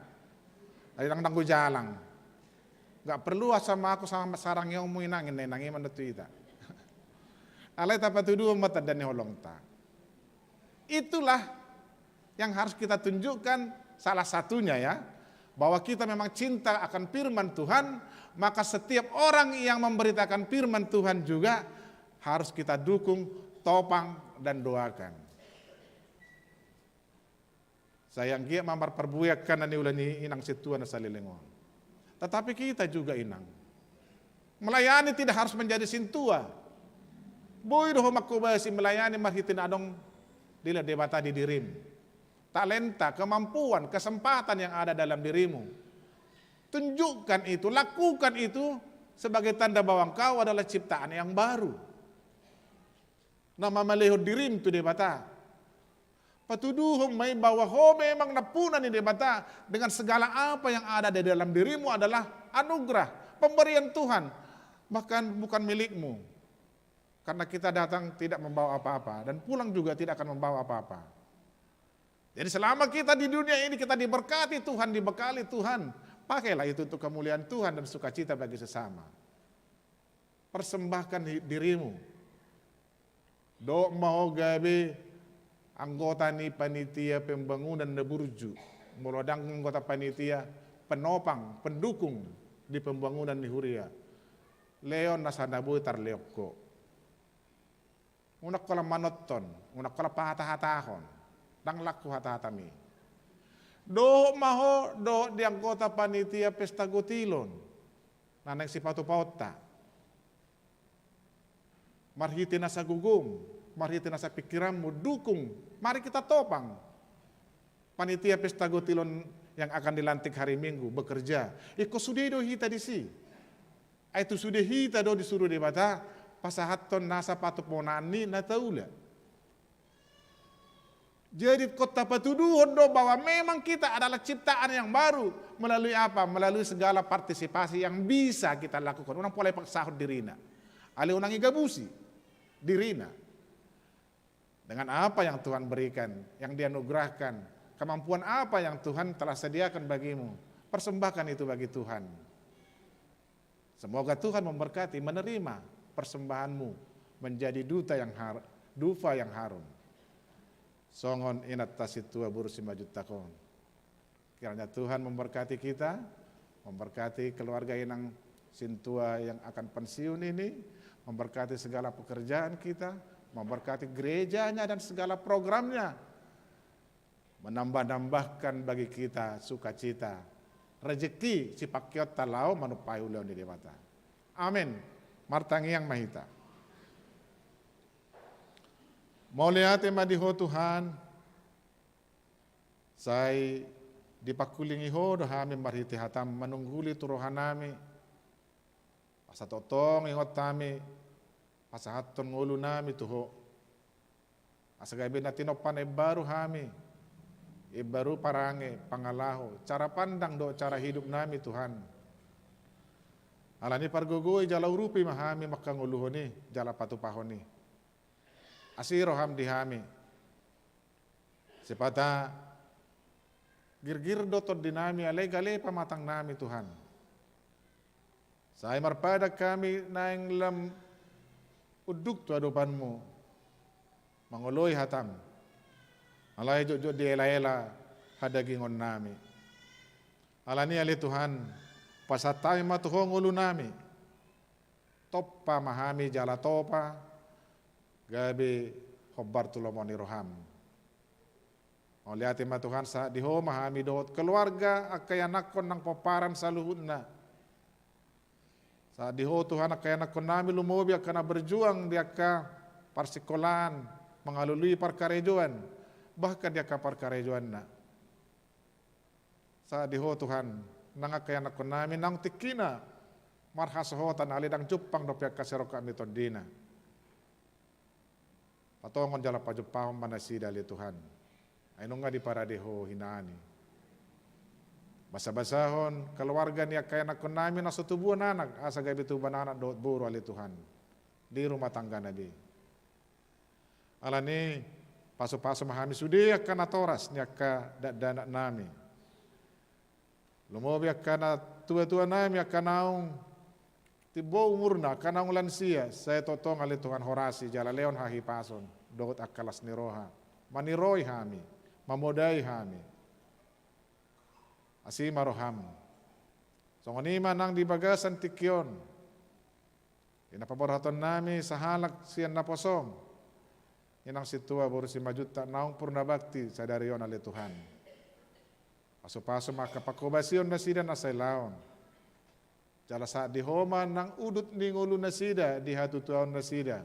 Alai ndang danggo jalang. Nggak perlu asa ma aku sama sarangeonmu inang inna, inang i ma na tu hita. Alai tapatuduhon ma tanda ni holongta. Itulah yang harus kita tunjukkan, salah satunya ya, bahwa kita memang cinta akan firman Tuhan, maka setiap orang yang memberitakan firman Tuhan juga harus kita dukung, topang, dan doakan. Sai anggiat ma marparbue angka na niula ni inang sintua na saleleng on. Tetapi kita juga inang, melayani tidak harus menjadi sintua. Boi do ho mangkobasi melayani marhite na adong dilehon Debata di dirim. Talenta, kemampuan, kesempatan yang ada dalam dirimu. Tunjukkan itu, lakukan itu sebagai tanda bahwa engkau adalah ciptaan yang baru. Na mamalehon dirim tu Debata. Patuduhon ma i bahwa ho memang nampuna ni Debata, dengan segala apa yang ada di dalam dirimu adalah anugerah, pemberian Tuhan, bahkan bukan milikmu. Karena kita datang tidak membawa apa-apa dan pulang juga tidak akan membawa apa-apa. Jadi selama kita di dunia ini kita diberkati Tuhan, dibekali Tuhan, pakailah itu untuk kemuliaan Tuhan dan sukacita bagi sesama. Persembahkan hi-, dirimu. Dok ma ho gabe anggota ni panitia pembangunan na burju. Molo ndang anggota panitia, penopang, pendukung di pembangunan ni huria. Lehon nasa na boi tarlehon ho. Unang holan manonton, unang holan pahatahatahon. Ndang laku hatahatami. Dohot ma ho dohot di anggota panitia pesta gotilon na naeng sipatupaonta. Marhite nasa gogom, marhite nasa pingkiranmu, dukung. Mari kita topang panitia pesta gotilon yang akan dilantik hari Minggu bekerja. Ingkon sude do hita disi. Ai tu sude hita do disuru Debata pasahathon nasa patuponan ni na taula. Jadi ingkon tapatuduhon do bahwa memang kita adalah ciptaan yang baru. Melalui apa? Melalui segala partisipasi yang bisa kita lakukan. Unang pola ipaksahon dirina. Alai unang igabusi dirina. Dengan apa yang Tuhan berikan, yang dianugerahkan, kemampuan apa yang Tuhan telah sediakan bagimu, persembahkan itu bagi Tuhan. Semoga Tuhan memberkati, menerima persembahanmu menjadi duta yang har-, dupa yang harum. Songon inanta sintua boru Simanjuntak on. Kiranya Tuhan memberkati kita, memberkati keluarga inang sintua yang akan pensiun ini, memberkati segala pekerjaan kita, memberkati gerejanya dan segala programnya, menambah-nambahkan bagi kita sukacita, rezeki sipangkeonta laho manumpahi ulaon ni Debata. Amen. Martangiang ma hita. Mauliate ma di Ho Tuhan, sai dipangkulingi Ho do hami marhite hataM manungguli tu rohanami. Asa tongtong ingot hami pasahathon ngolunami tu Ho. Asa gabe na tinompa na imbaru hami, imbaru parange, pangalaho, cara pandang dohot cara hidupnami Tuhan. Alani i pargogoi jala urupi ma hami mangkangoluhon i jala patupahon i. Asi rohaM di hami. Sipata girgir do tondinami alai gale pamatangnami Tuhan. Sai marpadan hami naeng lam unduk tu adopanMu mangoloi hataM. Alai jotjot dielaela hadagingonnami. Alani i ale Tuhan, pasahat hami ma tu Ho ngolunami. Tompa ma hami jala topa gabe hombar tu lomo ni rohaM. Mauliate ma Tuhan, sahat di Ho ma hami dohot keluarga angka ianakhon nang pomparan saluhutna. Sahat di Ho Tuhan angka ianakhonnami lumobi angka na berjuang di angka parsikolaan, mangalului parkarejoan, bahkan di angka parkarejoanna. Sahat di Ho Tuhan nang angka ianakhonnami naung tingkina marhasohotan alai ndang jumpang dope angka sirongkap ni tondina. Patongon jala pajumpahon ma nasida ale Tuhan. Ai nunga diparade Ho hinan i. Basabasahon keluarga ni angka ianakhonnami na so tubuan anak asa gabe tubuan anak dohot boru ale Tuhan. Di rumah tanggana be. Alani i pasupasu ma hami sude angka natoras ni angka dakdanaknami. Lumobi angka natuatuanami angka naung timbo umurna, angka naung lansia, sai tongtong ale Tuhan horasi jala lehon hahipason dohot angka las ni roha. Maniroi hami, mamodai hami. Asi ma rohaM. Songon i ma nang di bagasan tingki on. Di na paborhatonnami sahalak sian naposoM. Inang sintua boru Simanjuntak naung purna bakti sadari on ale Tuhan. Pasupasu ma angka panghobasion nasida na sailaon. Jala sahat di Ho ma nang udut ni ngolu nasida di hatutuaon nasida.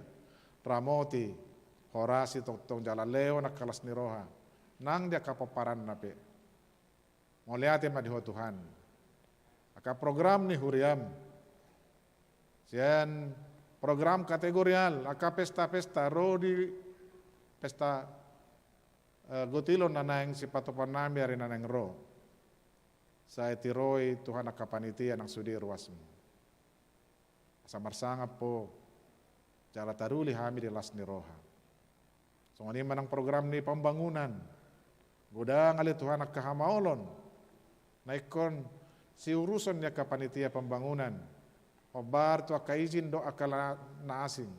Ramoti, horasi tongtong jala lehon angka las ni roha. Nang di angka pomparanna pe. Mauliate ma di Ho Tuhan. Angka program ni huriaM. Sian program kategorial, angka pesta-pesta, ro di pesta, eh, gotilon na naeng sipatupaonnami ari na naeng ro. Sai tiroi Tuhan angka panitia nang sude ruasMu. Asa marsangap Ho, jala taruli hami di las ni roha. Songon i ma nang program ni pambangunan. Godang ale Tuhan angka hamaolon. Na ingkon siuruson ni angka panitia pambangunan. Hombar tu angka izin dohot angka la-, na asing.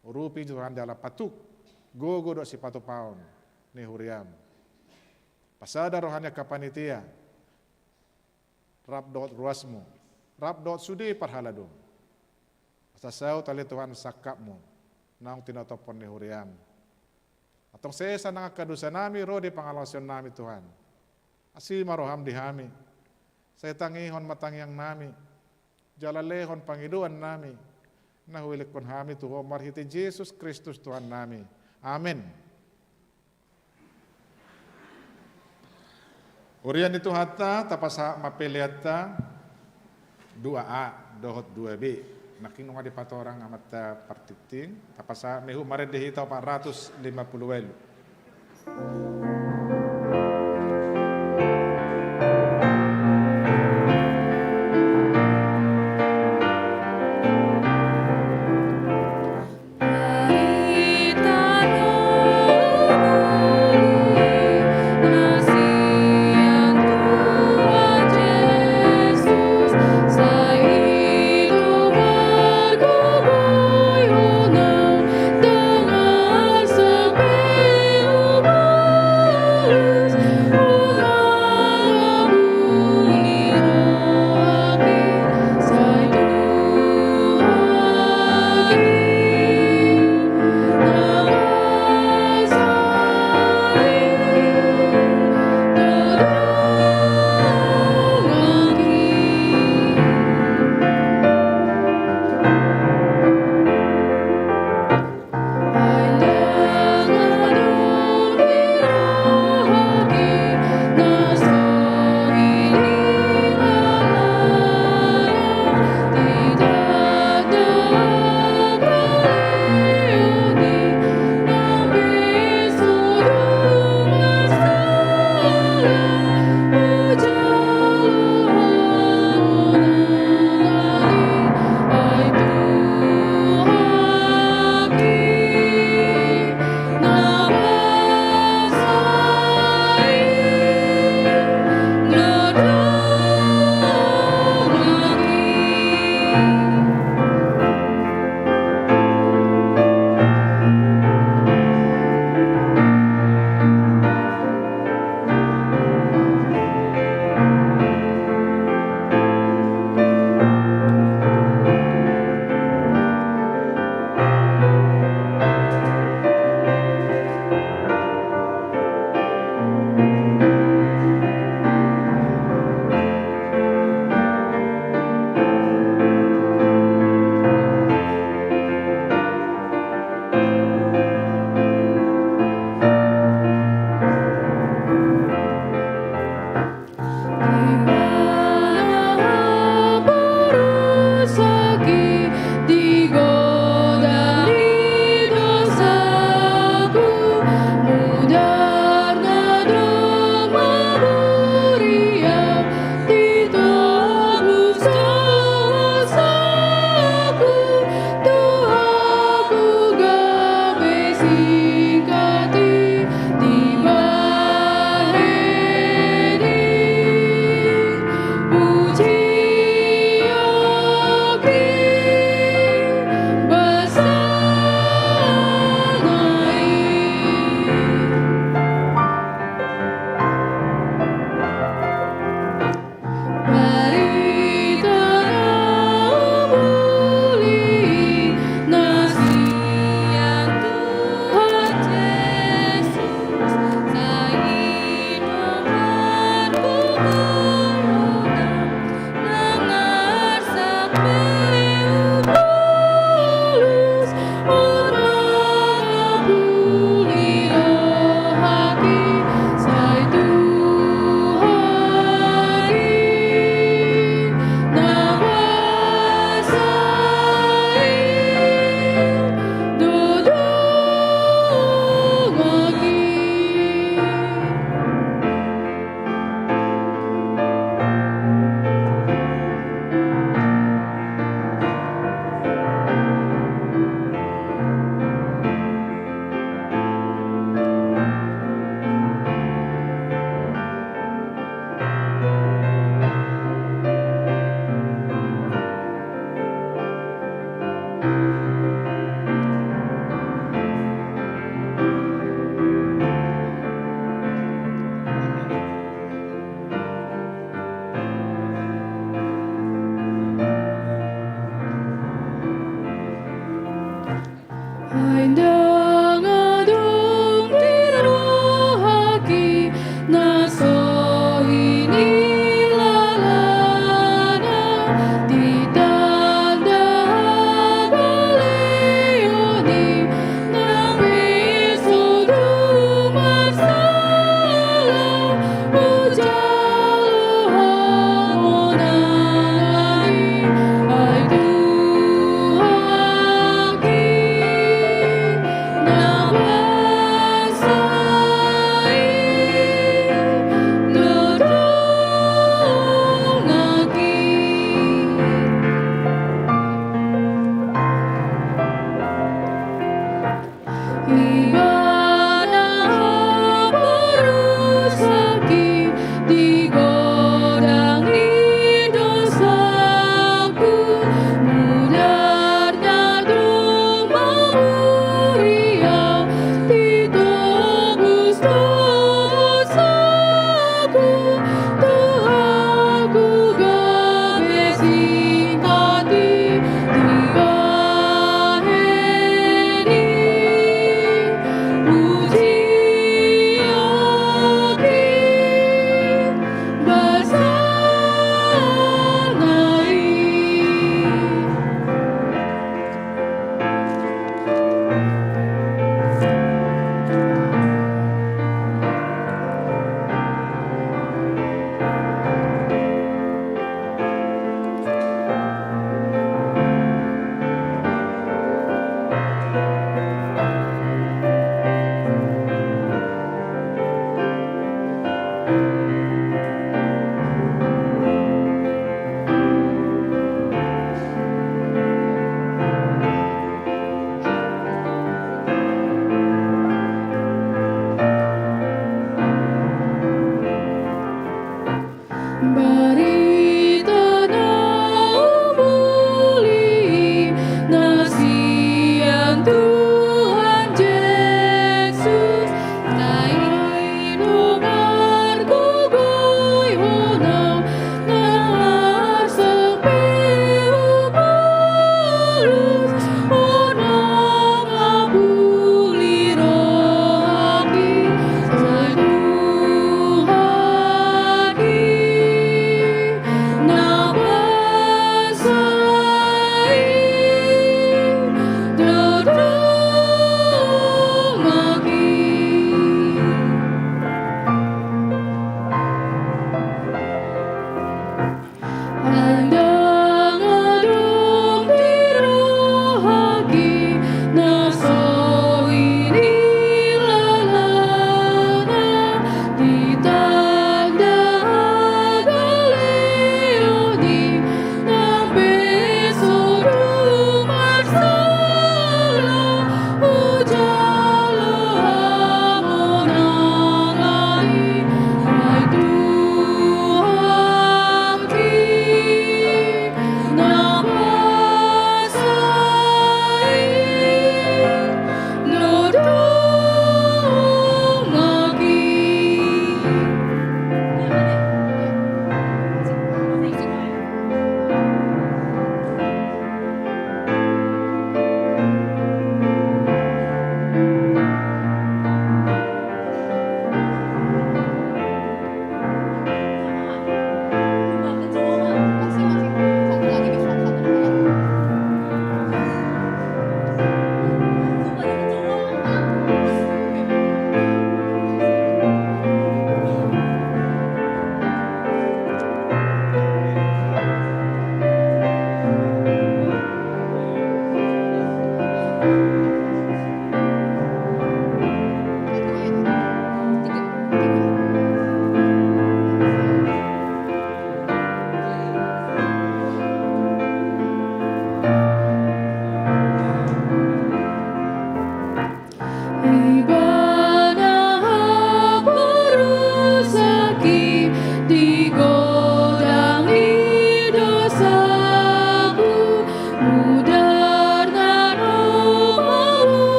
Urupi Tuhan jala patuk. Gogo dohot sipatupaon ni huriaM. Pasada roha ni angka panitia. Rap dohot ruasMu, rap dohot sude parhaladoM. Asa saut ale Tuhan sangkapMu, naung tinotophon ni huriaM. Antong sesa nang angka dosanami ro di pangalaosionnami Tuhan. Asi ma rohaM di hami. Sai tangihon ma tangiangnami. Jala lehon pangidoannami. Na huelekhon hami tu Ho marhite Jesus Kristus Tuhannami. Amen. Huria ni Tuhanta, tapasahat ma peleanta dua A. dohot dua B. Nangkin nunga dipatorang amanta partingting, tapasahat ma i, marende hita opat ratus lima puluh ualu. Ai ndang adong di rohangki na so hinilalana, di tanda hagaleon i na pe so tung marsala, hujalo hamonangan i.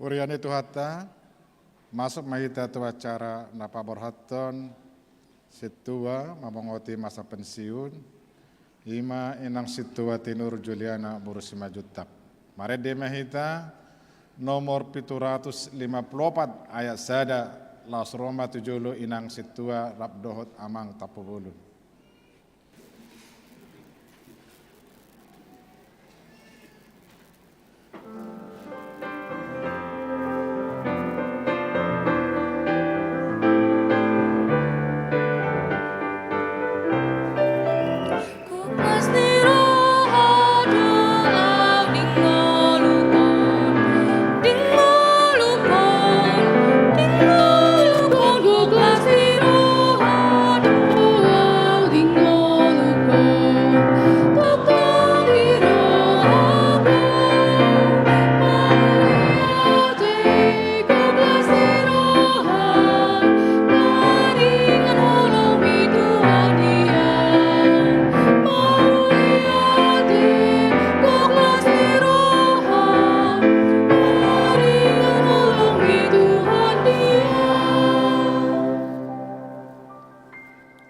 Huria ni Tuhanta, masuk ma hita tu acara na paborhathon sintua mamongoti masa pensiun, i ma inang sintua Tinur Juliana boru Simanjuntak. Marende ma hita, nomor pitu ratus lima puluh opat ayat sada, laos ro ma tu jolo inang sintua rap dohot amang tampubolon.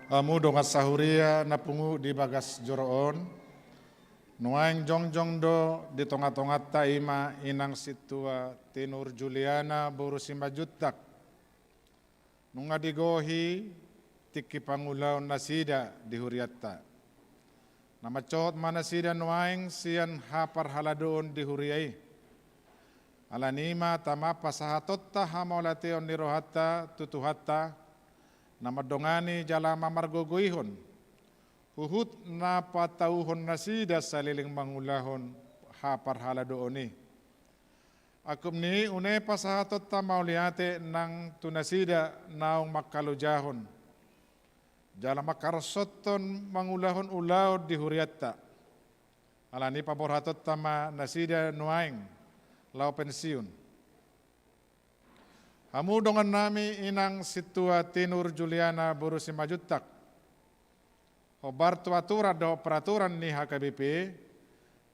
Hamu dongan sahuria na pungu di bagas joro on, nuaeng jongjong do di tonga-tonganta i ma inang sintua Tinur Juliana boru Simanjuntak. Nunga digohi tingki pangulaon nasida di hurianta. Na mansohot ma nasida nuaeng sian haparhaladoon di huria i. Alani i ma tama pasahatonta hamauliateon ni rohanta tu Tuhanta, na mandongani jala mamargogoihon, huhut na patauhon nasida saleleng mangulahon haparhaladoon i. Angkup ni i une pasahatonta mauliate nang tu nasida naung mangkalojahon jala mangkaroshonhon mangulahon ulaon di hurianta. Alani i paborhatonta ma nasida nuaeng laho pensiun. Hamu dongannami inang sintua Tinur Juliana boru Simanjuntak. Hombar tu aturan dohot peraturan ni H K B P,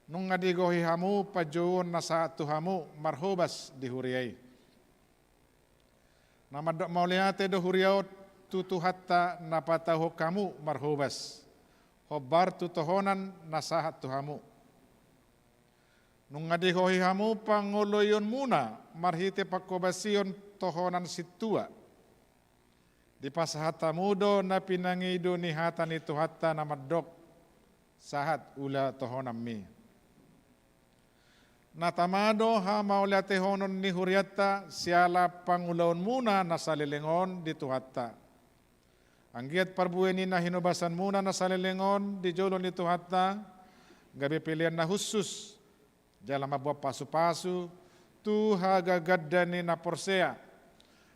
nunga digohi hamu panjouon na sahat tu hamu marhobas di huria i. Na mandok mauliate do huria on tu Tuhanta na patauhon hamu marhobas, hombar tu tohonan na sahat tu hamu. Nunga digohi hamu pangoloionmuna marhite panghobasion tohonan sintua. Dipasahat hamu do na pinangido ni hata ni Tuhanta na mandok, sahat ula tohonanmi. Na tama do hamauliatehonon ni hurianta siala pangulaonmuna na saleleng on di Tuhanta. Anggiat parbue ni na hinobasanmuna na saleleng on di jolo ni Tuhanta, gabe pelean na hushus, jala mamboan pasupasu tu hagaganda ni na porsea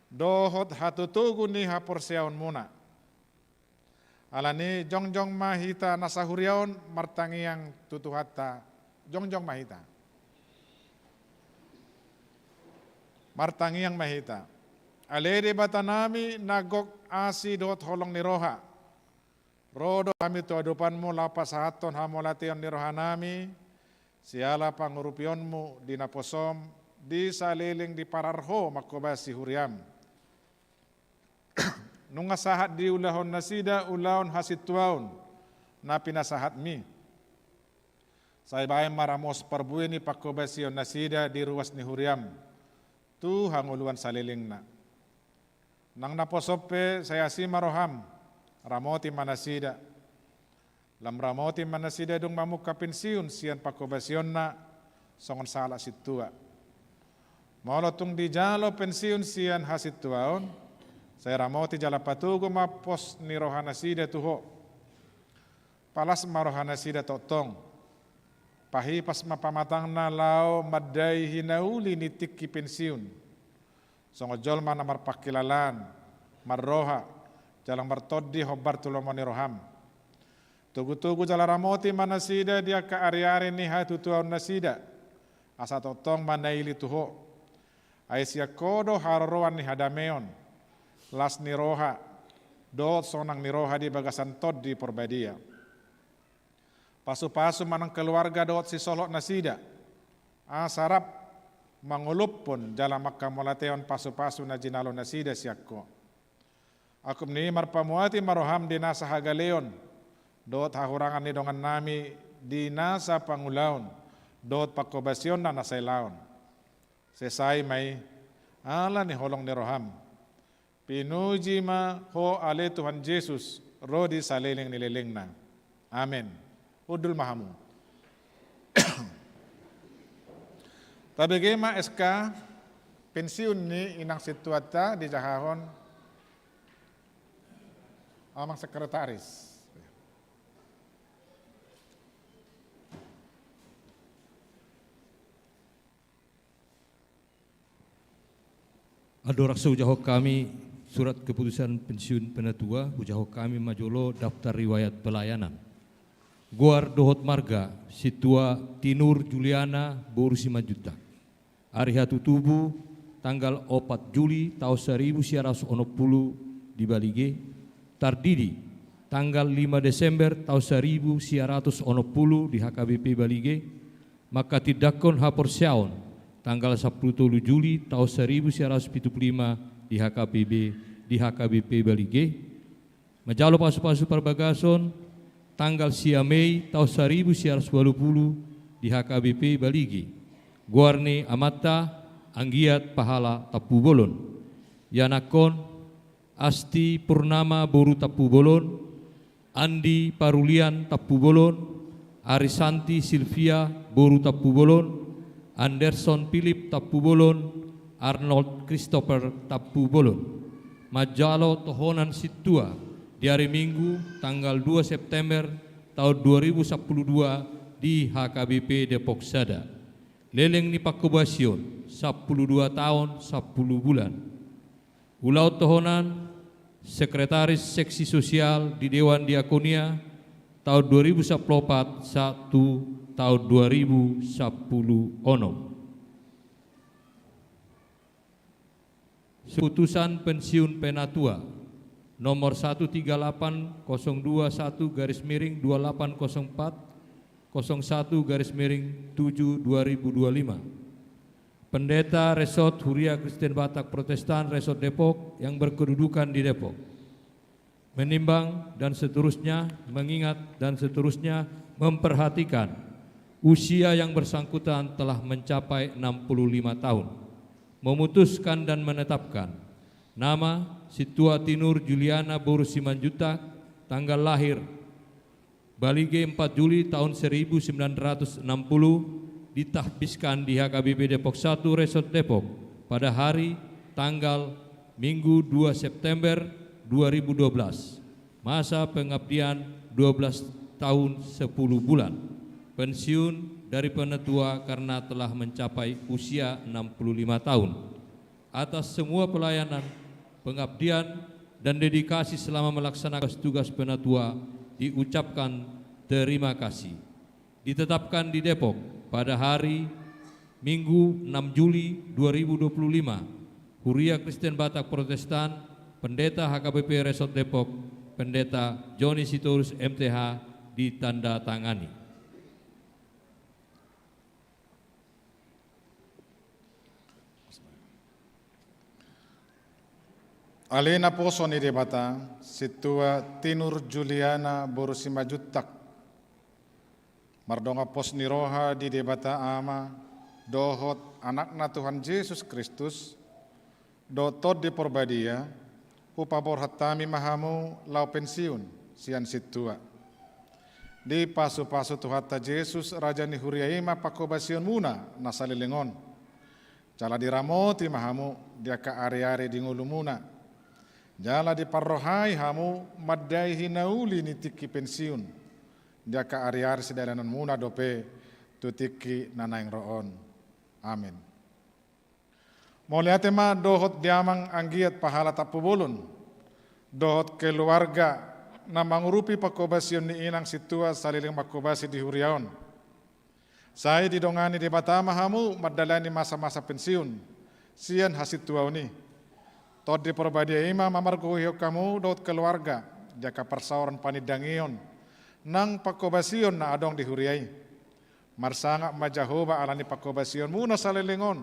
dohot hatotogu ni haporseaonmuna. Alani i jongjong ma hita na sahuria on martangiang tu Tuhanta. Jongjong ma hita. Martangiang ma hita. Ale Debatanami na gok asi dohot holong ni roha, ro do hami tu adopanmu laho pasahathon hamauliateon ni rohanami siala pangurupionmu di naposom di saleleng diparar ho manghobasi huriam. Nunga sahat diulahon nasida ulaon hasintuaon na pinasahatmi. Sai bahen ma ramos parbue ni panghobasion nasida di ruas ni huriam tu hangoluan salelengna. Nang naposom pe sai asi ma roham, ramoti ma nasida. Lam ramoti ma nasida dung mamungka pensiun sian panghobasionna songon sahalak sintua. Molo tung dijalo pensiun sian hasintuaon, sai ramoti jala patogu ma pos ni rohanasida tu ho. Palas ma rohanasida tongtong. Pahipas ma pamatangna laho mandai hinauli ni tingki pensiun. Songon jolma na marpangkilalaan, marroha, jala martondi hombar tu lomo ni roham. Togutogu jala ramoti ma nasida di angka ariari ni hatutuaonnasida, asa tongtong ma na ili tu ho. Ai sian ho do haroroan ni hadameon, las ni roha, dohot sonang ni roha di bagasan Tondi Parbadia. Pasupasu ma nang keluarga dohot sisolhotnasida, asa rap mangolophon jala manghamauliatehon pasupasu na jinalo nasida sian Ho. Angkup ni i marpamuati ma roham di nasa hagaleon dohot hahurangan ni dongannami di nasa pangulaon dohot panghobasionna na sailaon. Sai sai ma i ala ni holong ni roham. Pinuji ma Ho ale Tuhan Jesus, ro di saleleng ni lelengna. Amen. Hundul ma hamu. Tabege ma S K pensiun ni inang sintuanta dijahahon amang sekretaris. Andorang so hujahahon hami surat keputusan pensiun penatua, hujahahon hami ma jolo daftar riwayat pelayanan. Goar dohot marga, Sintua Tinur Juliana boru Simanjuntak. Ari hatutubu, tanggal opat Juli taon saribu sia ratus onom pulu di Balige. Tardidi, tanggal lima Desember taon saribu sia ratus onom pulu di H K B P Balige. Manghatindanghon haporseaon, tanggal sampulu tolu Juli taon saribu sia ratus pitu pulu lima di H K B P, di H K B P Balige. Manjalo pasupasu parbagason, tanggal sia Mei taon saribu sia ratus ualu pulu di H K B P Balige. Goar ni amanta, anggiat pahala Tampubolon. Ianakhon, Asti Purnama boru Tampubolon, Andi Parulian Tampubolon, Arisanti Silvia boru Tampubolon, Anderson Philip Tampubolon, Arnold Christopher Tampubolon. Manjalo tohonan sintua di ari Minggu tanggal dua September taon dua ribu sampulu dua di H K B P Depok Sada. Leleng ni panghobasion, sampulu dua taon, sampulu bulan. Ulaon tohonan, Sekretaris Seksi Sosial di Dewan Diakonia taon dua ribu sampulu opat sahat tu taon dua ribu sampulu onom. Keputusan pensiun penatua nomor satu tiga delapan kosong dua satu garis miring dua delapan kosong empat kosong satu garis miring tujuh dua ribu dua lima. Pendeta Resort Huria Kristen Batak Protestan Resort Depok yang berkedudukan di Depok. Menimbang dan seterusnya, mengingat dan seterusnya, memperhatikan usia yang bersangkutan telah mencapai enam puluh lima tahun. Memutuskan dan menetapkan nama Sintua Tinur Juliana boru Simanjuntak, tanggal lahir Balige empat Juli tahun seribu sembilan ratus enam puluh, ditahbiskan di H K B P Depok Satu Resort Depok pada hari tanggal Minggu dua September dua ribu dua belas. Masa pengabdian dua belas tahun sepuluh bulan. Pensiun dari penatua karena telah mencapai usia enam puluh lima tahun. Atas semua pelayanan, pengabdian, dan dedikasi selama melaksanakan tugas penatua diucapkan terima kasih. Ditetapkan di Depok pada hari Minggu enam Juli dua ribu dua puluh lima, Huria Kristen Batak Protestan, Pendeta H K B P Resort Depok, Pendeta Joni Sitorus M T H, ditandatangani. Ale naposo ni Debata, Sintua Tinur Juliana boru Simanjuntak, mardongan pos ni roha di Debata Ama dohot Anakna Tuhan Jesus Kristus, dohot Tondi Porbadia, hupaborhat hami ma hamu laho pensiun sian sintua. Dipasupasu Tuhanta Jesus, Raja ni Huria i ma panghobasionmuna na saleleng on. Jala diramoti ma hamu di angka ariari di ngolumuna. Jala diparrohai hamu mandaihi na uli ni tingki pensiun di angka ariari sidalananmuna dope tu tingki na naeng ro on. Amen. Mauliate ma dohot di amang anggiat pahala Tampubolon dohot keluarga na mangurupi panghobasion ni inang sintua saleleng manghobasi di huria on. Sai didongani Debata ma hamu mandalani masa-masa pensiun sian hasintuaon i. Tondi Porbadia i ma mamargogoihon hamu dohot keluarga di angka parsaoran panindangion nang panghobasion na adong di huria i. Marsangap ma Jahowa ala ni panghobasionmuna saleleng on.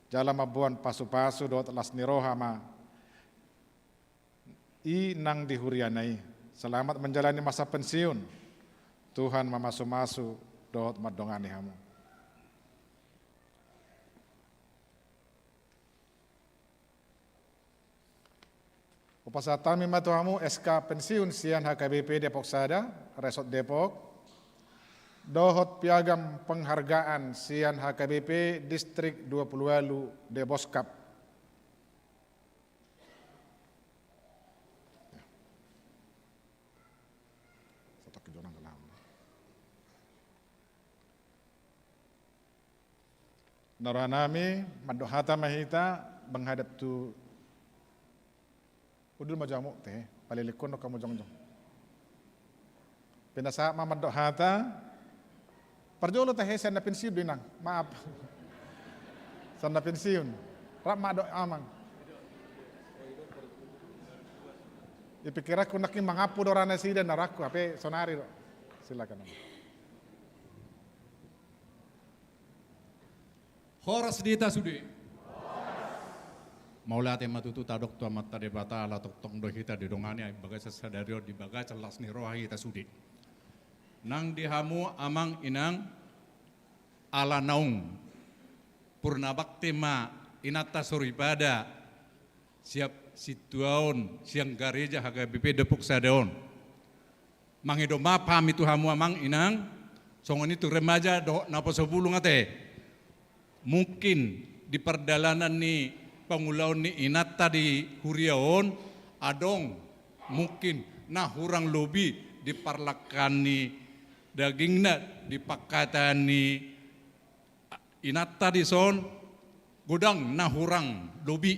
Jala mamboan pasu-pasu dohot las ni roha ma i nang di huriana i. Selamat menjalani masa pensiun. Tuhan mamasu-masu dohot mandongani hamu. Hupasahat hami ma tu hamu S K pensiun sian H K B P Depok Sada, Resort Depok, dohot piagam penghargaan sian H K B P Distrik dua puluh walu Deboskap. Na rohanami, mandok hata ma hita, menghadap tu, udul ma jo hamu, te, palilikkon do hamu jongjong. Pinasahat ma mandok hata, parjolo tahe sian na pensiun do inang, maaf. Sian na pensiun, rap ma dohot amang. Di pikiranku nangkin mangampu do ra nasida na rohangku, hape sonari do. Silakan, amang. Horas di hita sude. Mauliate ma tutu tadok tu Amanta Debata ala tongtong do hita didongani i bagasan sadari on di bagasan las ni roha hita sude. Nang di hamu amang inang, ala naung purnabakti ma inanta soripada siap sintuaon sian gareja H K B P Depok Sada on. Mangido maaf hami tu hamu amang inang, songon i tu remaja dohot naposo bulung ate. Mungkin di pardalanan ni pangulaon ni inanta di huria on, adong mungkin na hurang lobi di parlangkaan ni dagingna, di pangkataion ni inanta dison, godang na hurang lobi.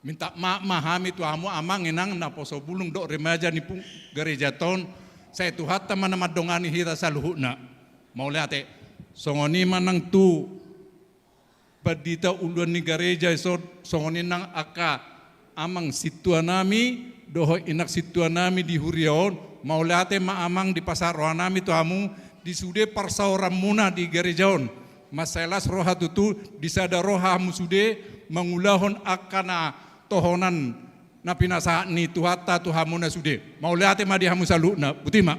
Minta maaf ma hami tu hamu amang inang naposo bulung dohot remaja ni pung-, garejanta on, sai Tuhanta ma na mandongani hita saluhutna. Mauliate. Songon i ma nang tu pandita uluan ni gareja dison, songon i nang angka amang sintuanami dohot inang sintuanami di huria on. Mauliate ma amang, dipasahat rohanami tu hamu di sude parsaoranmuna di gareja on. Mansai las roha tutu, di sada roha hamu sude mangulahon angka na tohonan na pinasahat ni Tuhanta tu hamuna sude. Mauliate ma di hamu saluhutna. Boti ma.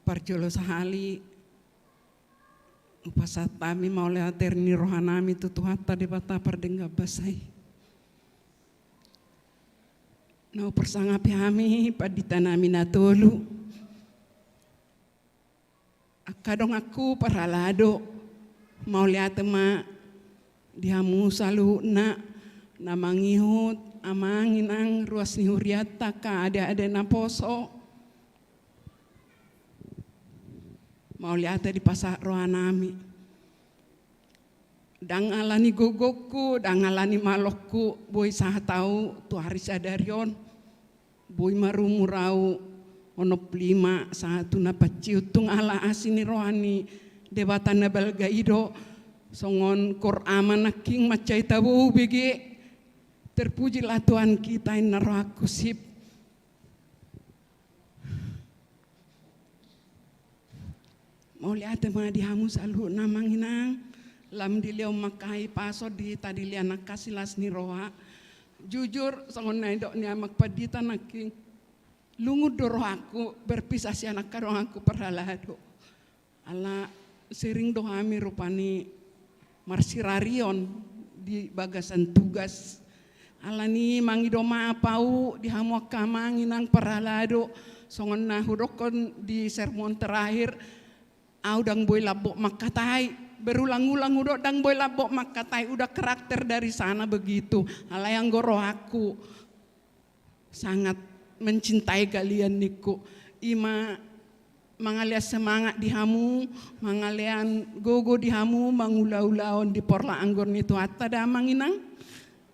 Parjolo sahali, hupasahat hami mauliate ni rohanami tu Tuhanta Debata pardenggan basa i. Na huparsangapi hami panditanami na tolu. Angka donganku parhalado, mauliate ma di hamu saluhutna na mangihut amang inang ruas ni hurianta, angka ade-ade naposo. Mauliate dipasahat rohanami. Ndang ala ni gogongku, ndang ala ni malongku, boi sahat au tu ari sadari on. Boi marumur au onom pulu lima sahat tu na pansihut, tung ala asi ni roha ni Debata na balga i do. Songon koor ama nangkin mansai tabo bege. Terpujilah Tuhan kita, inna rohangku sip. Mauliate ma di hamu saluhutna amang inang, lam dilehon ma angka hahipason di hita dilehon angka silas ni roha. Jujur, songon na nidok ni amang pandita nangkin, lungun do rohangku berpisah sian angka donganku parhalado. Ala sering do hami rupani marsirarion di bagasan tugas. Alani i mangido maaf au di hamu angka amang inang parhalado, songon na hudokkon di sermon terakhir, au ndang boi lambok mangkatai. Berulang-ulang hudok ndang boi lambok mangkatai, udah karakter dari sana begitu. Alai anggo rohangku sangat mencintai kalian ningku. I ma mangalean semangat di hamu, mangalean gogo di hamu mangula-ulaon di porlak anggur ni Tuhanta da amang inang.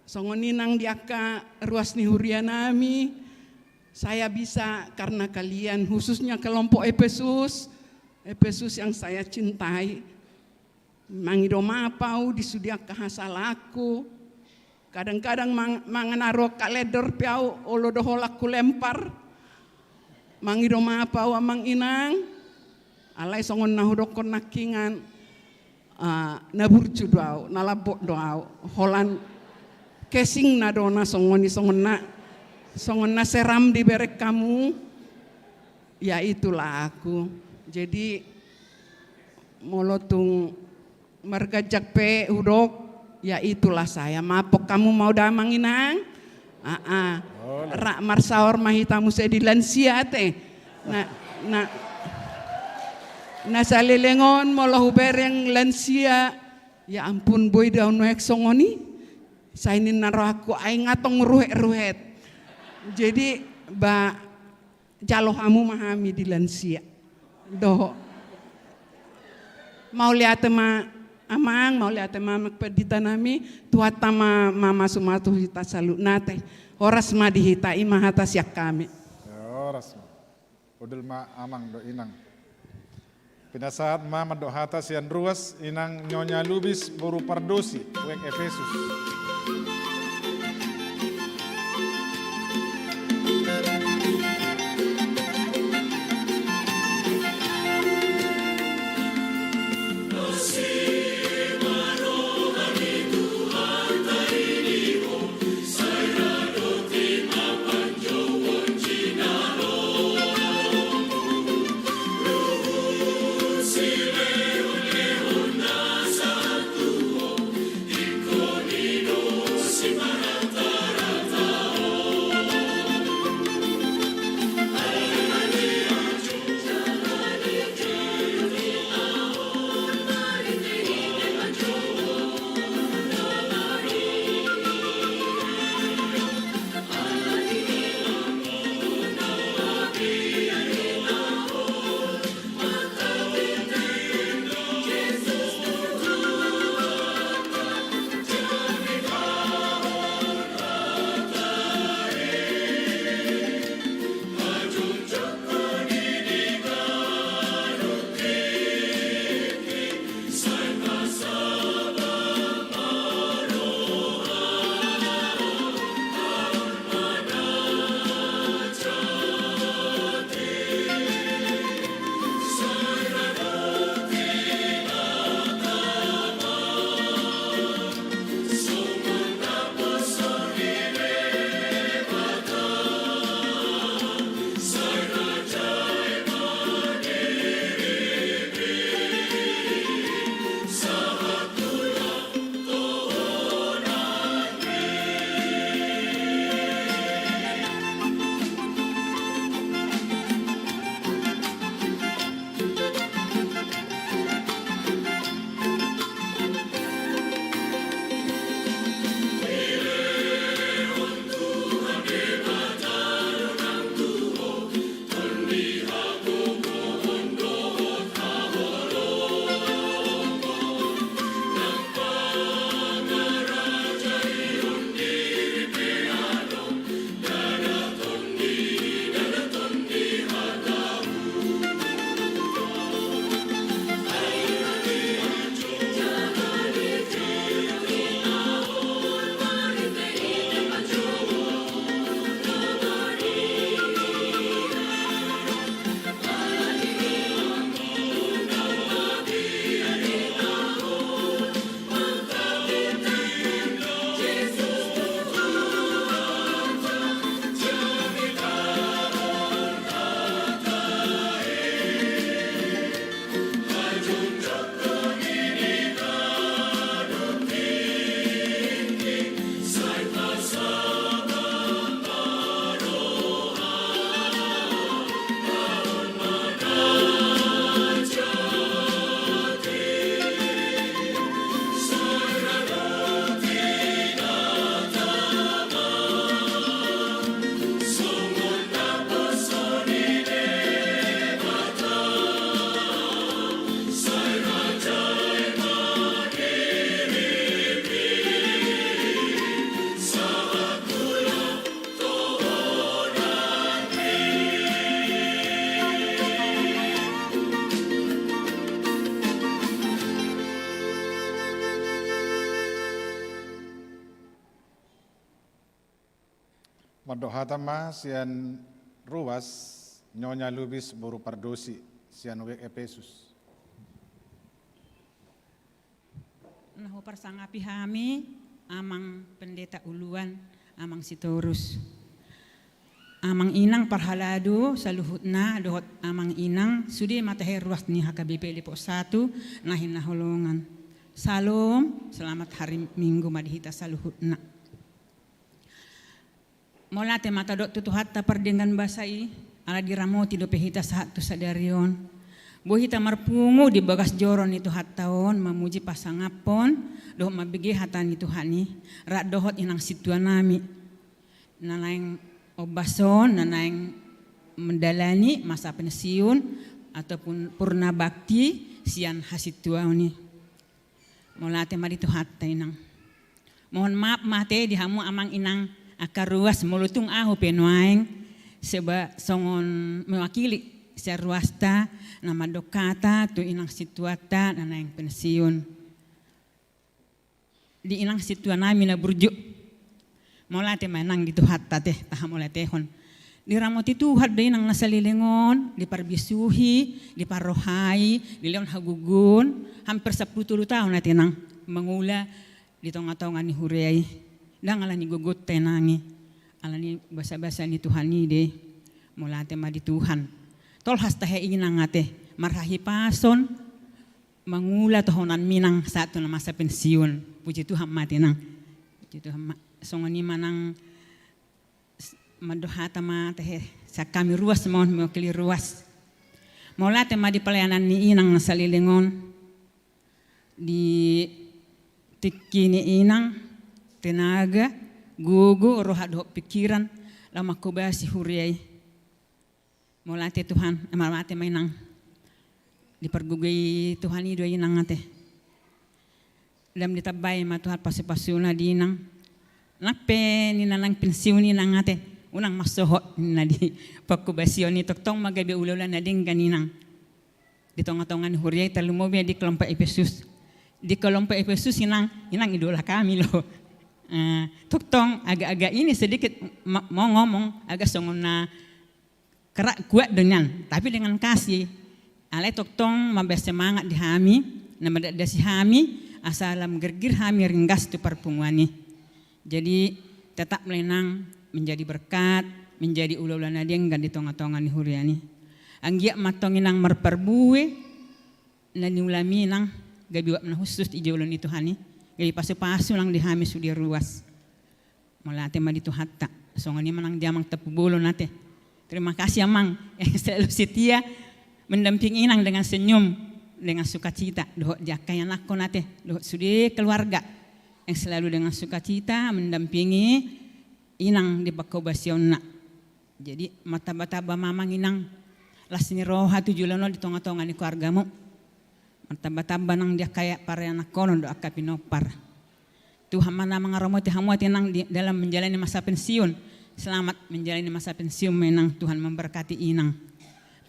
Songon i nang di angka ruas ni hurianami, saya bisa karena kalian, khususnya kelompok Efesus, Efesus yang saya cintai. Mangido maaf au di sude angka hasalaanku. Kadang-kadang mang-, mangan aru kalender pe au, olo do holan hulempar. mangido maaf au amang inang, alai songon na hudokkon nangkiningan, ah, na burju do au, na lambok do au, holan casingna do na songon i, songon na, songon na seram dibereng hamu, ya itulah aku. Jadi molo tung marganjang pe hudok, ya itulah saya. Maafhon hamu ma au da amang inang. Aa. Ra marsaor ma hita muse di lansia ate. Na, na, na saleleng on molo hubereng lansia, ya ampun, boi do au nuaeng songon i. Sai ninna rohangku, ai nga tong ruhet-ruhet. Jadi ba jalo hamu ma hami di lansia. Dohot. Mauliate ma amang, mauliate ma amang pandita nami, Tuhanta ma mamasu-masu hita saluhutna ate. Horas ma di hita, i ma hata sian hami. Horas ma. Hundul ma amang dohot inang. Pinasahat ma mandok hata sian ruas inang Nyonya Lubis boru Pardosi, Wijk Efesus. Mandok hata ma sian ruas Nyonya Lubis boru Pardosi, sian W K Epesus. Na huparsangapi hami, Amang Pendeta Uluan, Amang Sitorus, Amang Inang parhalado saluhutna, dohot Amang Inang sude ma tahe ruas ni H K B P Depok satu, na hinaholongan. Salom, selamat hari Minggu ma di hita saluhutna. Mauliate ma tadok tu Tuhanta pardenggan basa i, ala diramoti dope hita sahat tu sadari on. Boi hita marpungu di bagas joro ni Tuhanta on, mamuji pasangaphon dohot mambege hata ni Tuhan i, rap dohot inang sintuanami na naeng ombas on, na naeng mendalani masa pensiun ataupun purna bakti sian hasintuaon i. Mauliate ma di Tuhanta, Inang. Mohon maaf ma ate di hamu, Amang Inang, angka ruas, molo tung ahu pe nuaeng seba songon mewakili sian ruasta na mandok hata tu inang sintuanta na naeng pensiun. Di inang sintuanami na burju. Mauliate ma inang di Tuhanta ate, tahamauliatehon. Diramoti Tuhan do inang na saleleng on, diparbisuhi, diparrohai, dilehon hagogoon, hampir sampulu tolu taon ate inang mangula di tongatonga ni huria i. Ndang ala ni gogonta inang i, ala ni basabasa ni Tuhan i do i. Mauliate ma di Tuhan. Tolhas tahe inang ate, marhahipason, mangula tohonanmi inang sahat tu na masa pensiun. Puji Tuhan ma ate inang. Puji Tuhan ma. Songon i ma inang, s-, mandok hata ma tahe, sian hami ruas ma on, mewakili ruas. Mauliate ma di pelayanan ni inang na saleleng on. Di tingki ni inang, tenaga, gogo, roha dohot pikiran, laho manghobasi huria i. Mauliate Tuhan, eh, mauliate ma inang. Dipargogoi Tuhan i do inang ate. Lam ditambai ma Tuhan pasupasuna di inang. Nang pe ninna naeng pensiun inang ate, unang marsohot ninna di panghobasion i, tongtong ma gabe ulaula na denggan inang. Di tongatonga ni huria i, tarlumobi di kelompok Epesus. Di kelompok Epesus inang, inang idola kami lo. Eh, tongtong agak-agak ini sedikit ma-, mau ngomong agak songon na kerak kuat do nian, tapi dengan kasih. Alai tongtong mambaen semangat di hami, na mandasdasi hami, asa lam gergir hami ringgas tu parpunguan i. Jadi, tetap ma inang menjadi berkat, menjadi ulaula na denggan di tongatonga ni huria i. Anggiat ma tong inang marparbue na niulami inang, gabe uap na hushus di jolo ni Tuhan i, gabe pasupasu nang di hami sude ruas. Mauliate ma di Tuhanta. Songon i ma nang di Amang Tampubolon ate. Terima kasih Amang yang selalu setia mendampingi inang dengan senyum, dengan sukacita, dohot di angka ianakhon ate, dohot sude keluarga yang selalu dengan sukacita mendampingi inang di panghobasionna. Jadi, martambatamba ma Amang inang las ni roha tu joloan on di tongatonga ni keluargamu. Martambatamba nang di angka ia-, parianakhonon dohot angka pinompar. Tuhan ma na mangaramoti hamu ate inang di dalam menjalani masa pensiun. Selamat menjalani masa pensiun ma inang, Tuhan memberkati inang.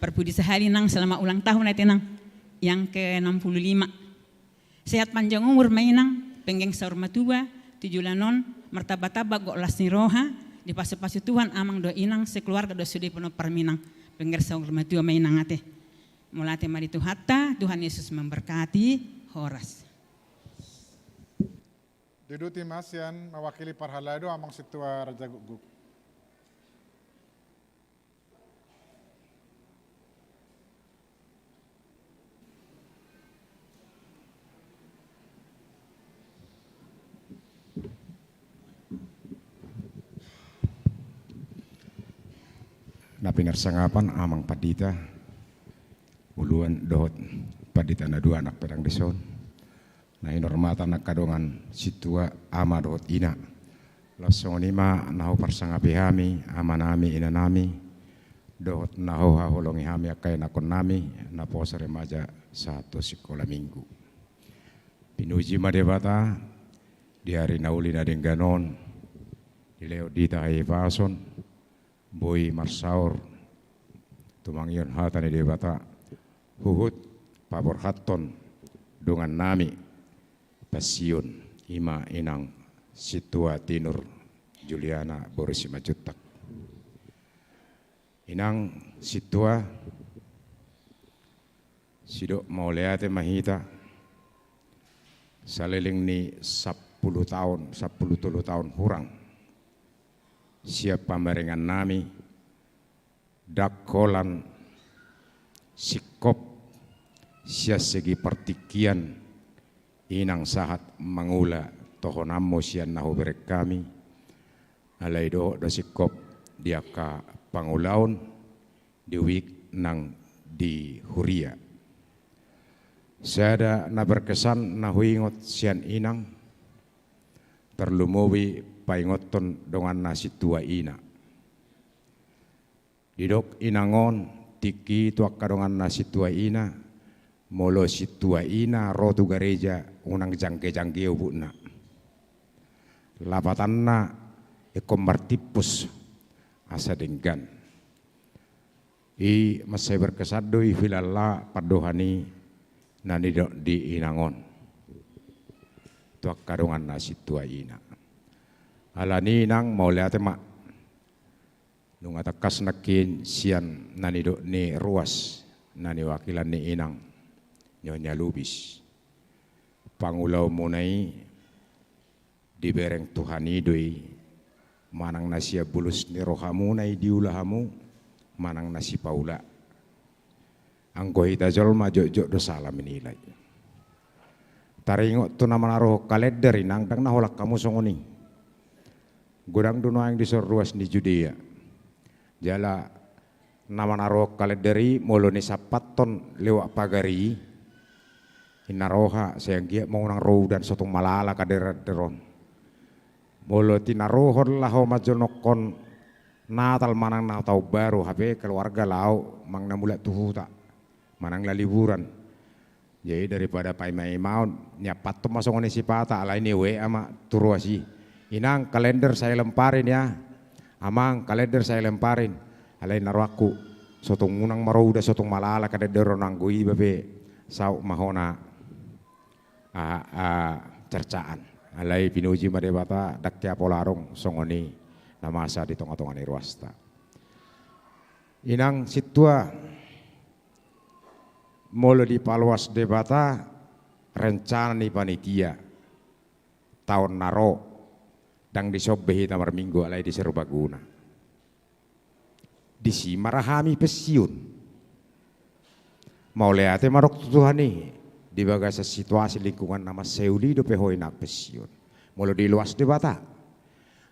Parpudi sahali inang, selamat ulang tahun ate inang yang ke enam puluh lima. Sehat panjang umur ma inang, penggeng saur matua tu joloan on, martambatamba gok las ni roha, dipasupasu Tuhan Amang dohot inang, sekeluarga dohot sude pinomparmi inang, penggeng saur matua ma inang ate. Mauliate ma di Tuhanta, Tuhan Yesus memberkati, horas. Diuduti ma sian mewakili parhalado Amang Sintua Raja Gukguk. Na pinarsangapan Amang Pandita Uluan dohot Pandita na dua anak pedang dison. Na hinormatan angka dongan sintua, ama dohot ina. Laos songon i ma na huparsangapi hami, amanami, inanami, dohot na huhaholongi hami angka ianakhonnami, naposo remaja sahat tu sikola minggu. Pinuji ma Debata, di ari na uli na denggan on, dilehon di hita hahipason, boi marsaor tumangihon hata ni Debata, huhut paborhathon dongannami pensiun, i ma inang Sintua Tinur Juliana boru Simanjuntak. Inang sintua, sidok mauliate ma hita, saleleng ni sampulu taon, sampulu tolu taon hurang sian pamarengannami, ndang holan singkop sian segi partingkian inang sahat mangula tohonanmu sian na hubereng hami, alai dohot do singkop di angka pangulaon di wijk nang di huria. Sada na berkesan na huingot sian inang, tarlumobi paingothon donganna sintua ina. Didok inang on tingki tu angka donganna sintua ina, molo sintua ina ro tu gareja unang jangge-jangge obukna. Lapatanna ingkon martimpus asa denggan. I mansai berkesan do i, hilala pandohan i na nidok ni inang on tu angka donganna sintua ina. Alani inang mauliate ma. Nunga tangkas nangkin sian na nidok ni ruas na niwakilan ni inang, Nyonya Lubis. Pangulaonmuna i dibereng Tuhan i do i, manang na sian bulus ni rohamuna i diula hamu, manang na sipaula. Anggo hita jolma jotjot do sala menilai. Taringot tu na manaruhon kalender inang, ndang na holan hamu songon i. Godang do nuaeng dison ruas ni Judea. Jala na manaruhon kalender i molo nisampathon lewat pagar i, inna roha sai anggiat ma unang ro udan, so tung malala kalender on. Molo tinaruhon laho manjonokhon Natal manang na Taon Baru, hape keluarga laho manang na mulak tu huta manang na liburan. Jadi daripada paima-imaon, niampathon ma songon i sipata, alai ni W A ma tu ruas i. Inang, kalender saya lemparin ya. Amang, kalender saya lemparin. Alai na rohangku, so tung unang ma ro udan, so tung malala kalender on, anggo iba pe saut ma hona, ah, ah, cercaan. Alai pinuji ma Debata, ndang hea pola adong songon i na masa di tonga-tonga ni ruasta. Inang sintua, molo dipaloas Debata rencana ni panitia taon na ro, ndang dison be hita marminggu, alai di Serbaguna. Disi ma ra hami pensiun. Mauliate ma dok tu Tuhan i, di bagasan situasi lingkungan na mansai uli dope ho inang pensiun, molo diloas Debata.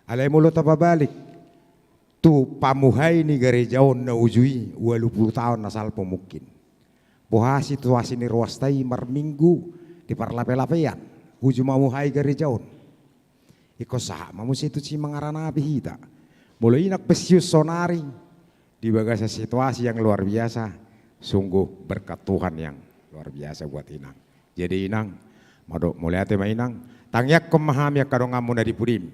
Alai molo tapabalik tu pamuhai ni gareja on na uju i, ualu pulu taon na salpu mungkin. Boha situasi ni ruasta i marminggu di parlape-lapean, uju mamuhai gareja on. Ingkon sahat ma muse tu simangaranapi hita. Molo inang pensiun saonari di bagasan situasi yang luar biasa, sungguh berkat Tuhan yang luar biasa buat inang. Jadi inang, madok mauliate ma inang, tangiangkon ma hami angka donganmu na di pudim.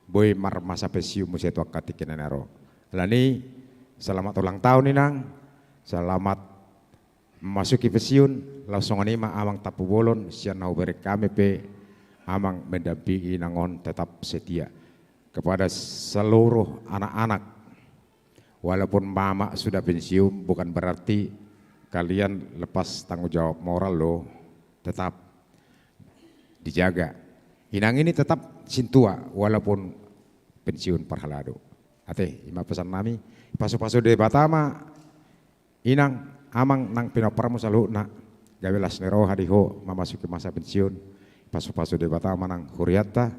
Boi marmasa pensiun muse tu angka tingki na ro. Alani, selamat ulang tahun inang, selamat memasuki pensiun, laos songon i ma amang Tampubolon, sian na hubereng hami pe amang mendampingi inang on tetap setia kepada seluruh anak-anak. Walaupun mama sudah pensiun, bukan berarti kalian lepas tanggung jawab moral loh, tetap dijaga. Inang ini tetap sintua walaupun pensiun parhalado. Ate, i ma pesan nami, pasu-pasu Debata ma inang, amang nang pinomparmu saluhutna, gabe las ni roha di ho mamasuki masa pensiun. Pasu-pasu Debata ma nang hurianta,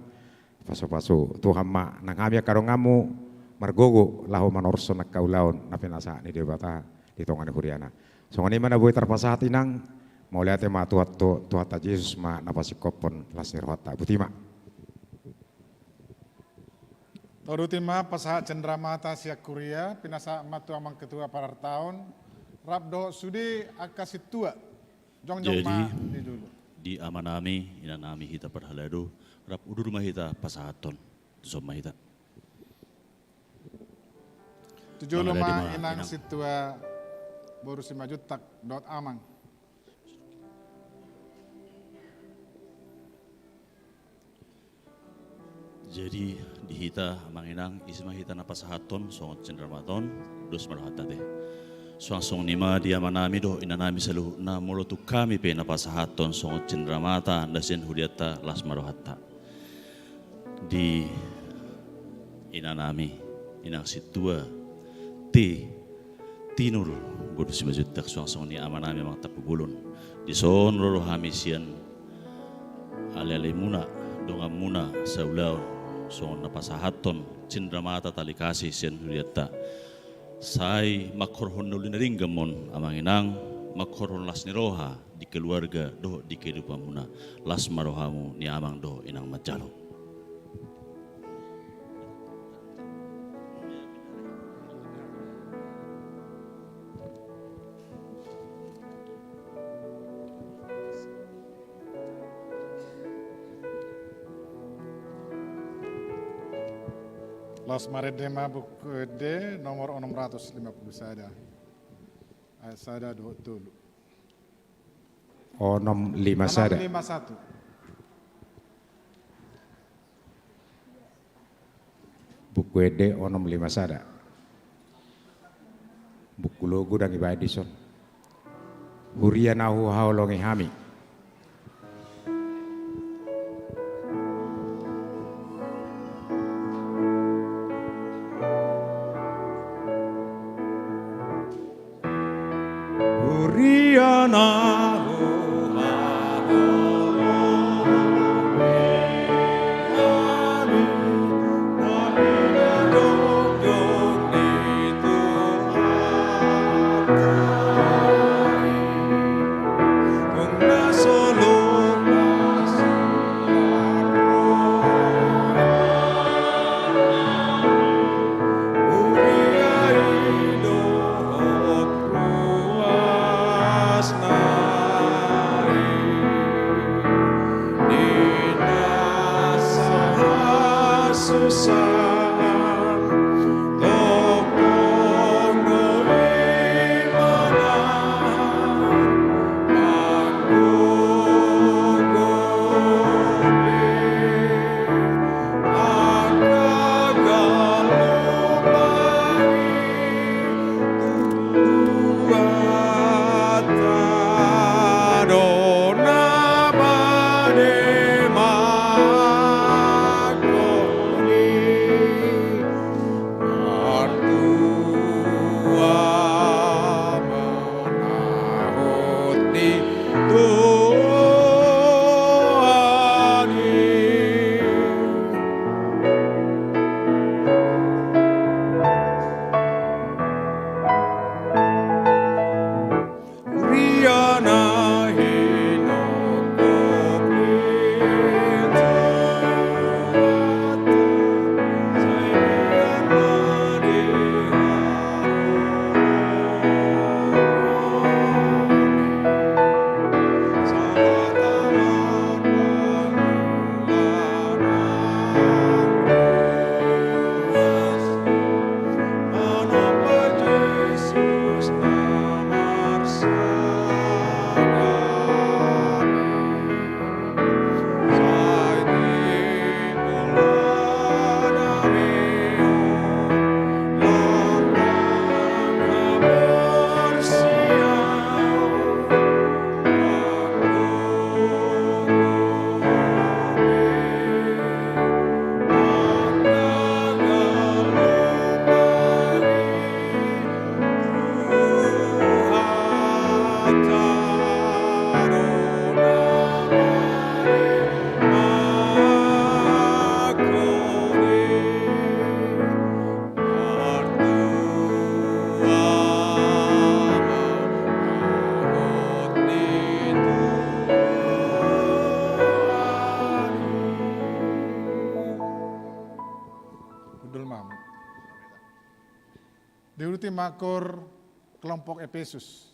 pasu-pasu Tuhan ma nang hami angka donganmu margogo laho manorson angka ulaon na pinasahat ni Debata di tonga ni huriana. Songon i ma na boi tarpasahat inang, mauliate ma Tuhan, tu, Tuhanta Jesus ma na pasingkophon las ni rohanta. Boti ma. Tauduti ma pasahat cendramata sian huria, pinasahat ma tu amang ketua parartaon, rap dohot sude angka sintua, jongjong ma di jolo. Jadi, di amanami, inanami hita parhalado, rap udur ma hita pasahathon, tuson ma hita. Tu jolo ma inang sintua boru Simanjuntak dohot amang. Jadi, di hita, Amang Inang, ise ma hita na pasahathon songon cenderamata on? Dos ma rohanta, ate. Suang songon i ma di amanami dohot inanami saluhutna, molo tung hami pe na pasahathon songon cenderamata na sian huria-ta, las ma rohanta. Di inanami, inang sintua, T Tinur boru Simanjuntak, suang songon i amanami Amang Tampubolon. Dison ro do hami sian alealemuna, donganmuna saulaon, songon na pasahathon cenderamata tali kasih sian huria-ta. Sai manghorhon na uli na denggan ma on, Amang Inang, manghorhon las ni roha di keluarga dohot di kehidupanmuna. Las ma rohamu ni Amang dohot Inang manjalo. Laos marende ma Buku Ende nomor onom ratus lima puluh sada, ayat sada dohot tolu. Onom lima sada. Onom lima satu. Buku Ende onom lima sada. Buku logu ndang dibaen dison. Huria na huhaholongi hami. Huria na huhaholongi hami, na pinadongdong ni Tuhanta i, tung na so loas rohana, huria i dohot ruasna i, di na sahat susah, tongtong do i manang panggogopi. Angka galup ma i, Tuhanta do na mademahon i. Martua ma na hot ni Tuhan i. Huria na hinophop ni Tuhanta, sai biar ma dihaholongi. Sahat ma pangula na ruas, manomba Jesus na marsagama. Sai timbul hadameon, lantang haporseaon. Hundul ma. Diuduti ma kor kelompok Epesus.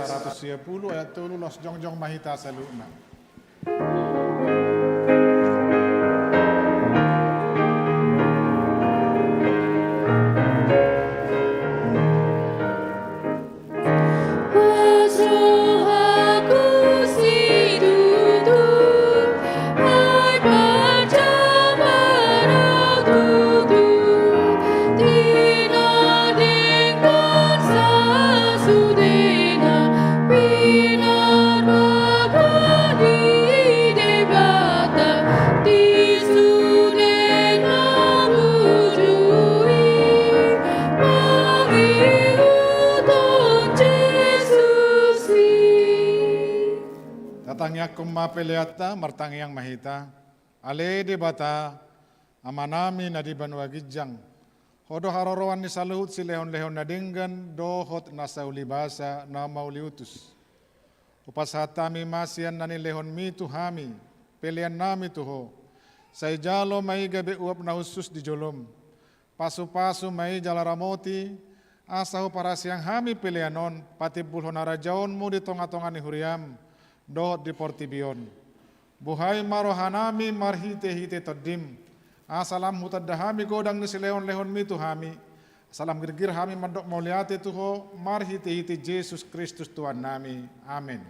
saratus sia pulu ayat tolu, laos jongjong ma hita saluhutna. Tatangiangkon ma peleanta, martangiang ma hita. Ale Debata, Amanami na di banua ginjang, Ho do haroroan ni saluhut silehonlehon na denggan dohot na saulibasa na mauliutus. Hupasahat hami ma sian na nilehonMi tu hami peleannami tu Ho. Sai jalo ma i gabe uap na hushus di joloM. Pasupasu ma i jala ramoti, asa huparasiang hami pelean on patimbulhon harajaonMu di tongatonga ni huriaM dohot di portibi on. Buhai ma rohanami marhitehite TondiM, asa lam hutanda hami godang ni silehonlehonMi tu hami, asa lam girgir hami mandok mauliate tu Ho marhitehite Jesus Kristus Tuhannami. Amen.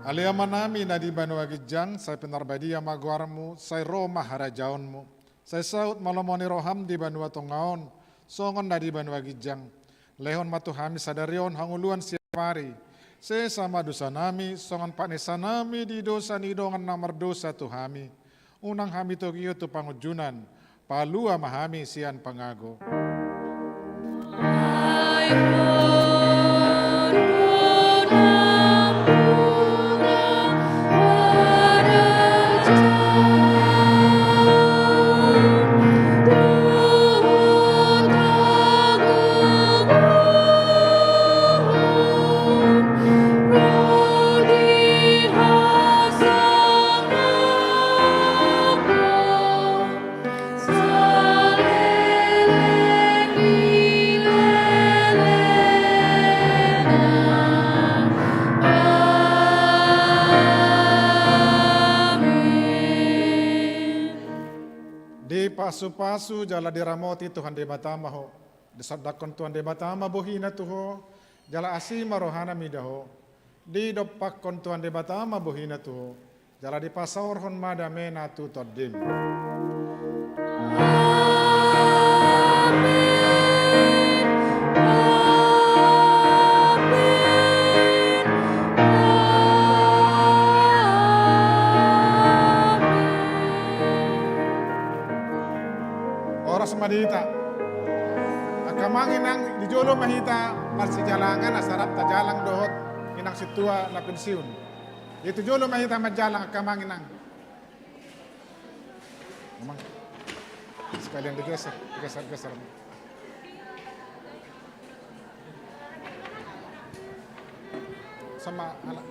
Ale Amanami na di banua ginjang, sai pinarbadia ma goarMu, sai ro ma harajaonMu. Sai saut ma lomo ni rohaM di banua tonga on, songon na di banua ginjang. Lehon ma tu hami sadari on hangoluan siapari. Sesa ma dosanami, songon panesanami di dosa ni dongan na mardosa tu hami. Unang hami togihon tu pangunjunan, palua ma hami sian pangago. Dipasupasu jala diramoti Tuhan Debata ma ho. Disondangkon Tuhan Debata ma bohiNa tu ho, jala asi ma rohaNa mida ho. Didompakkon Tuhan Debata ma bohiNa tu ho, jala dipasaorhon ma dameNa tu tondim. Amen. Amen. Amen. Horas ma di hita. Angka amang inang, di jolo ma hita marsijalangan asa rap tajalang dohot inang sintua na pensiun. Di tu jolo ma hita marjalang angka amang inang. Amang. Sekalian digeser, geser, geser. Sama anak.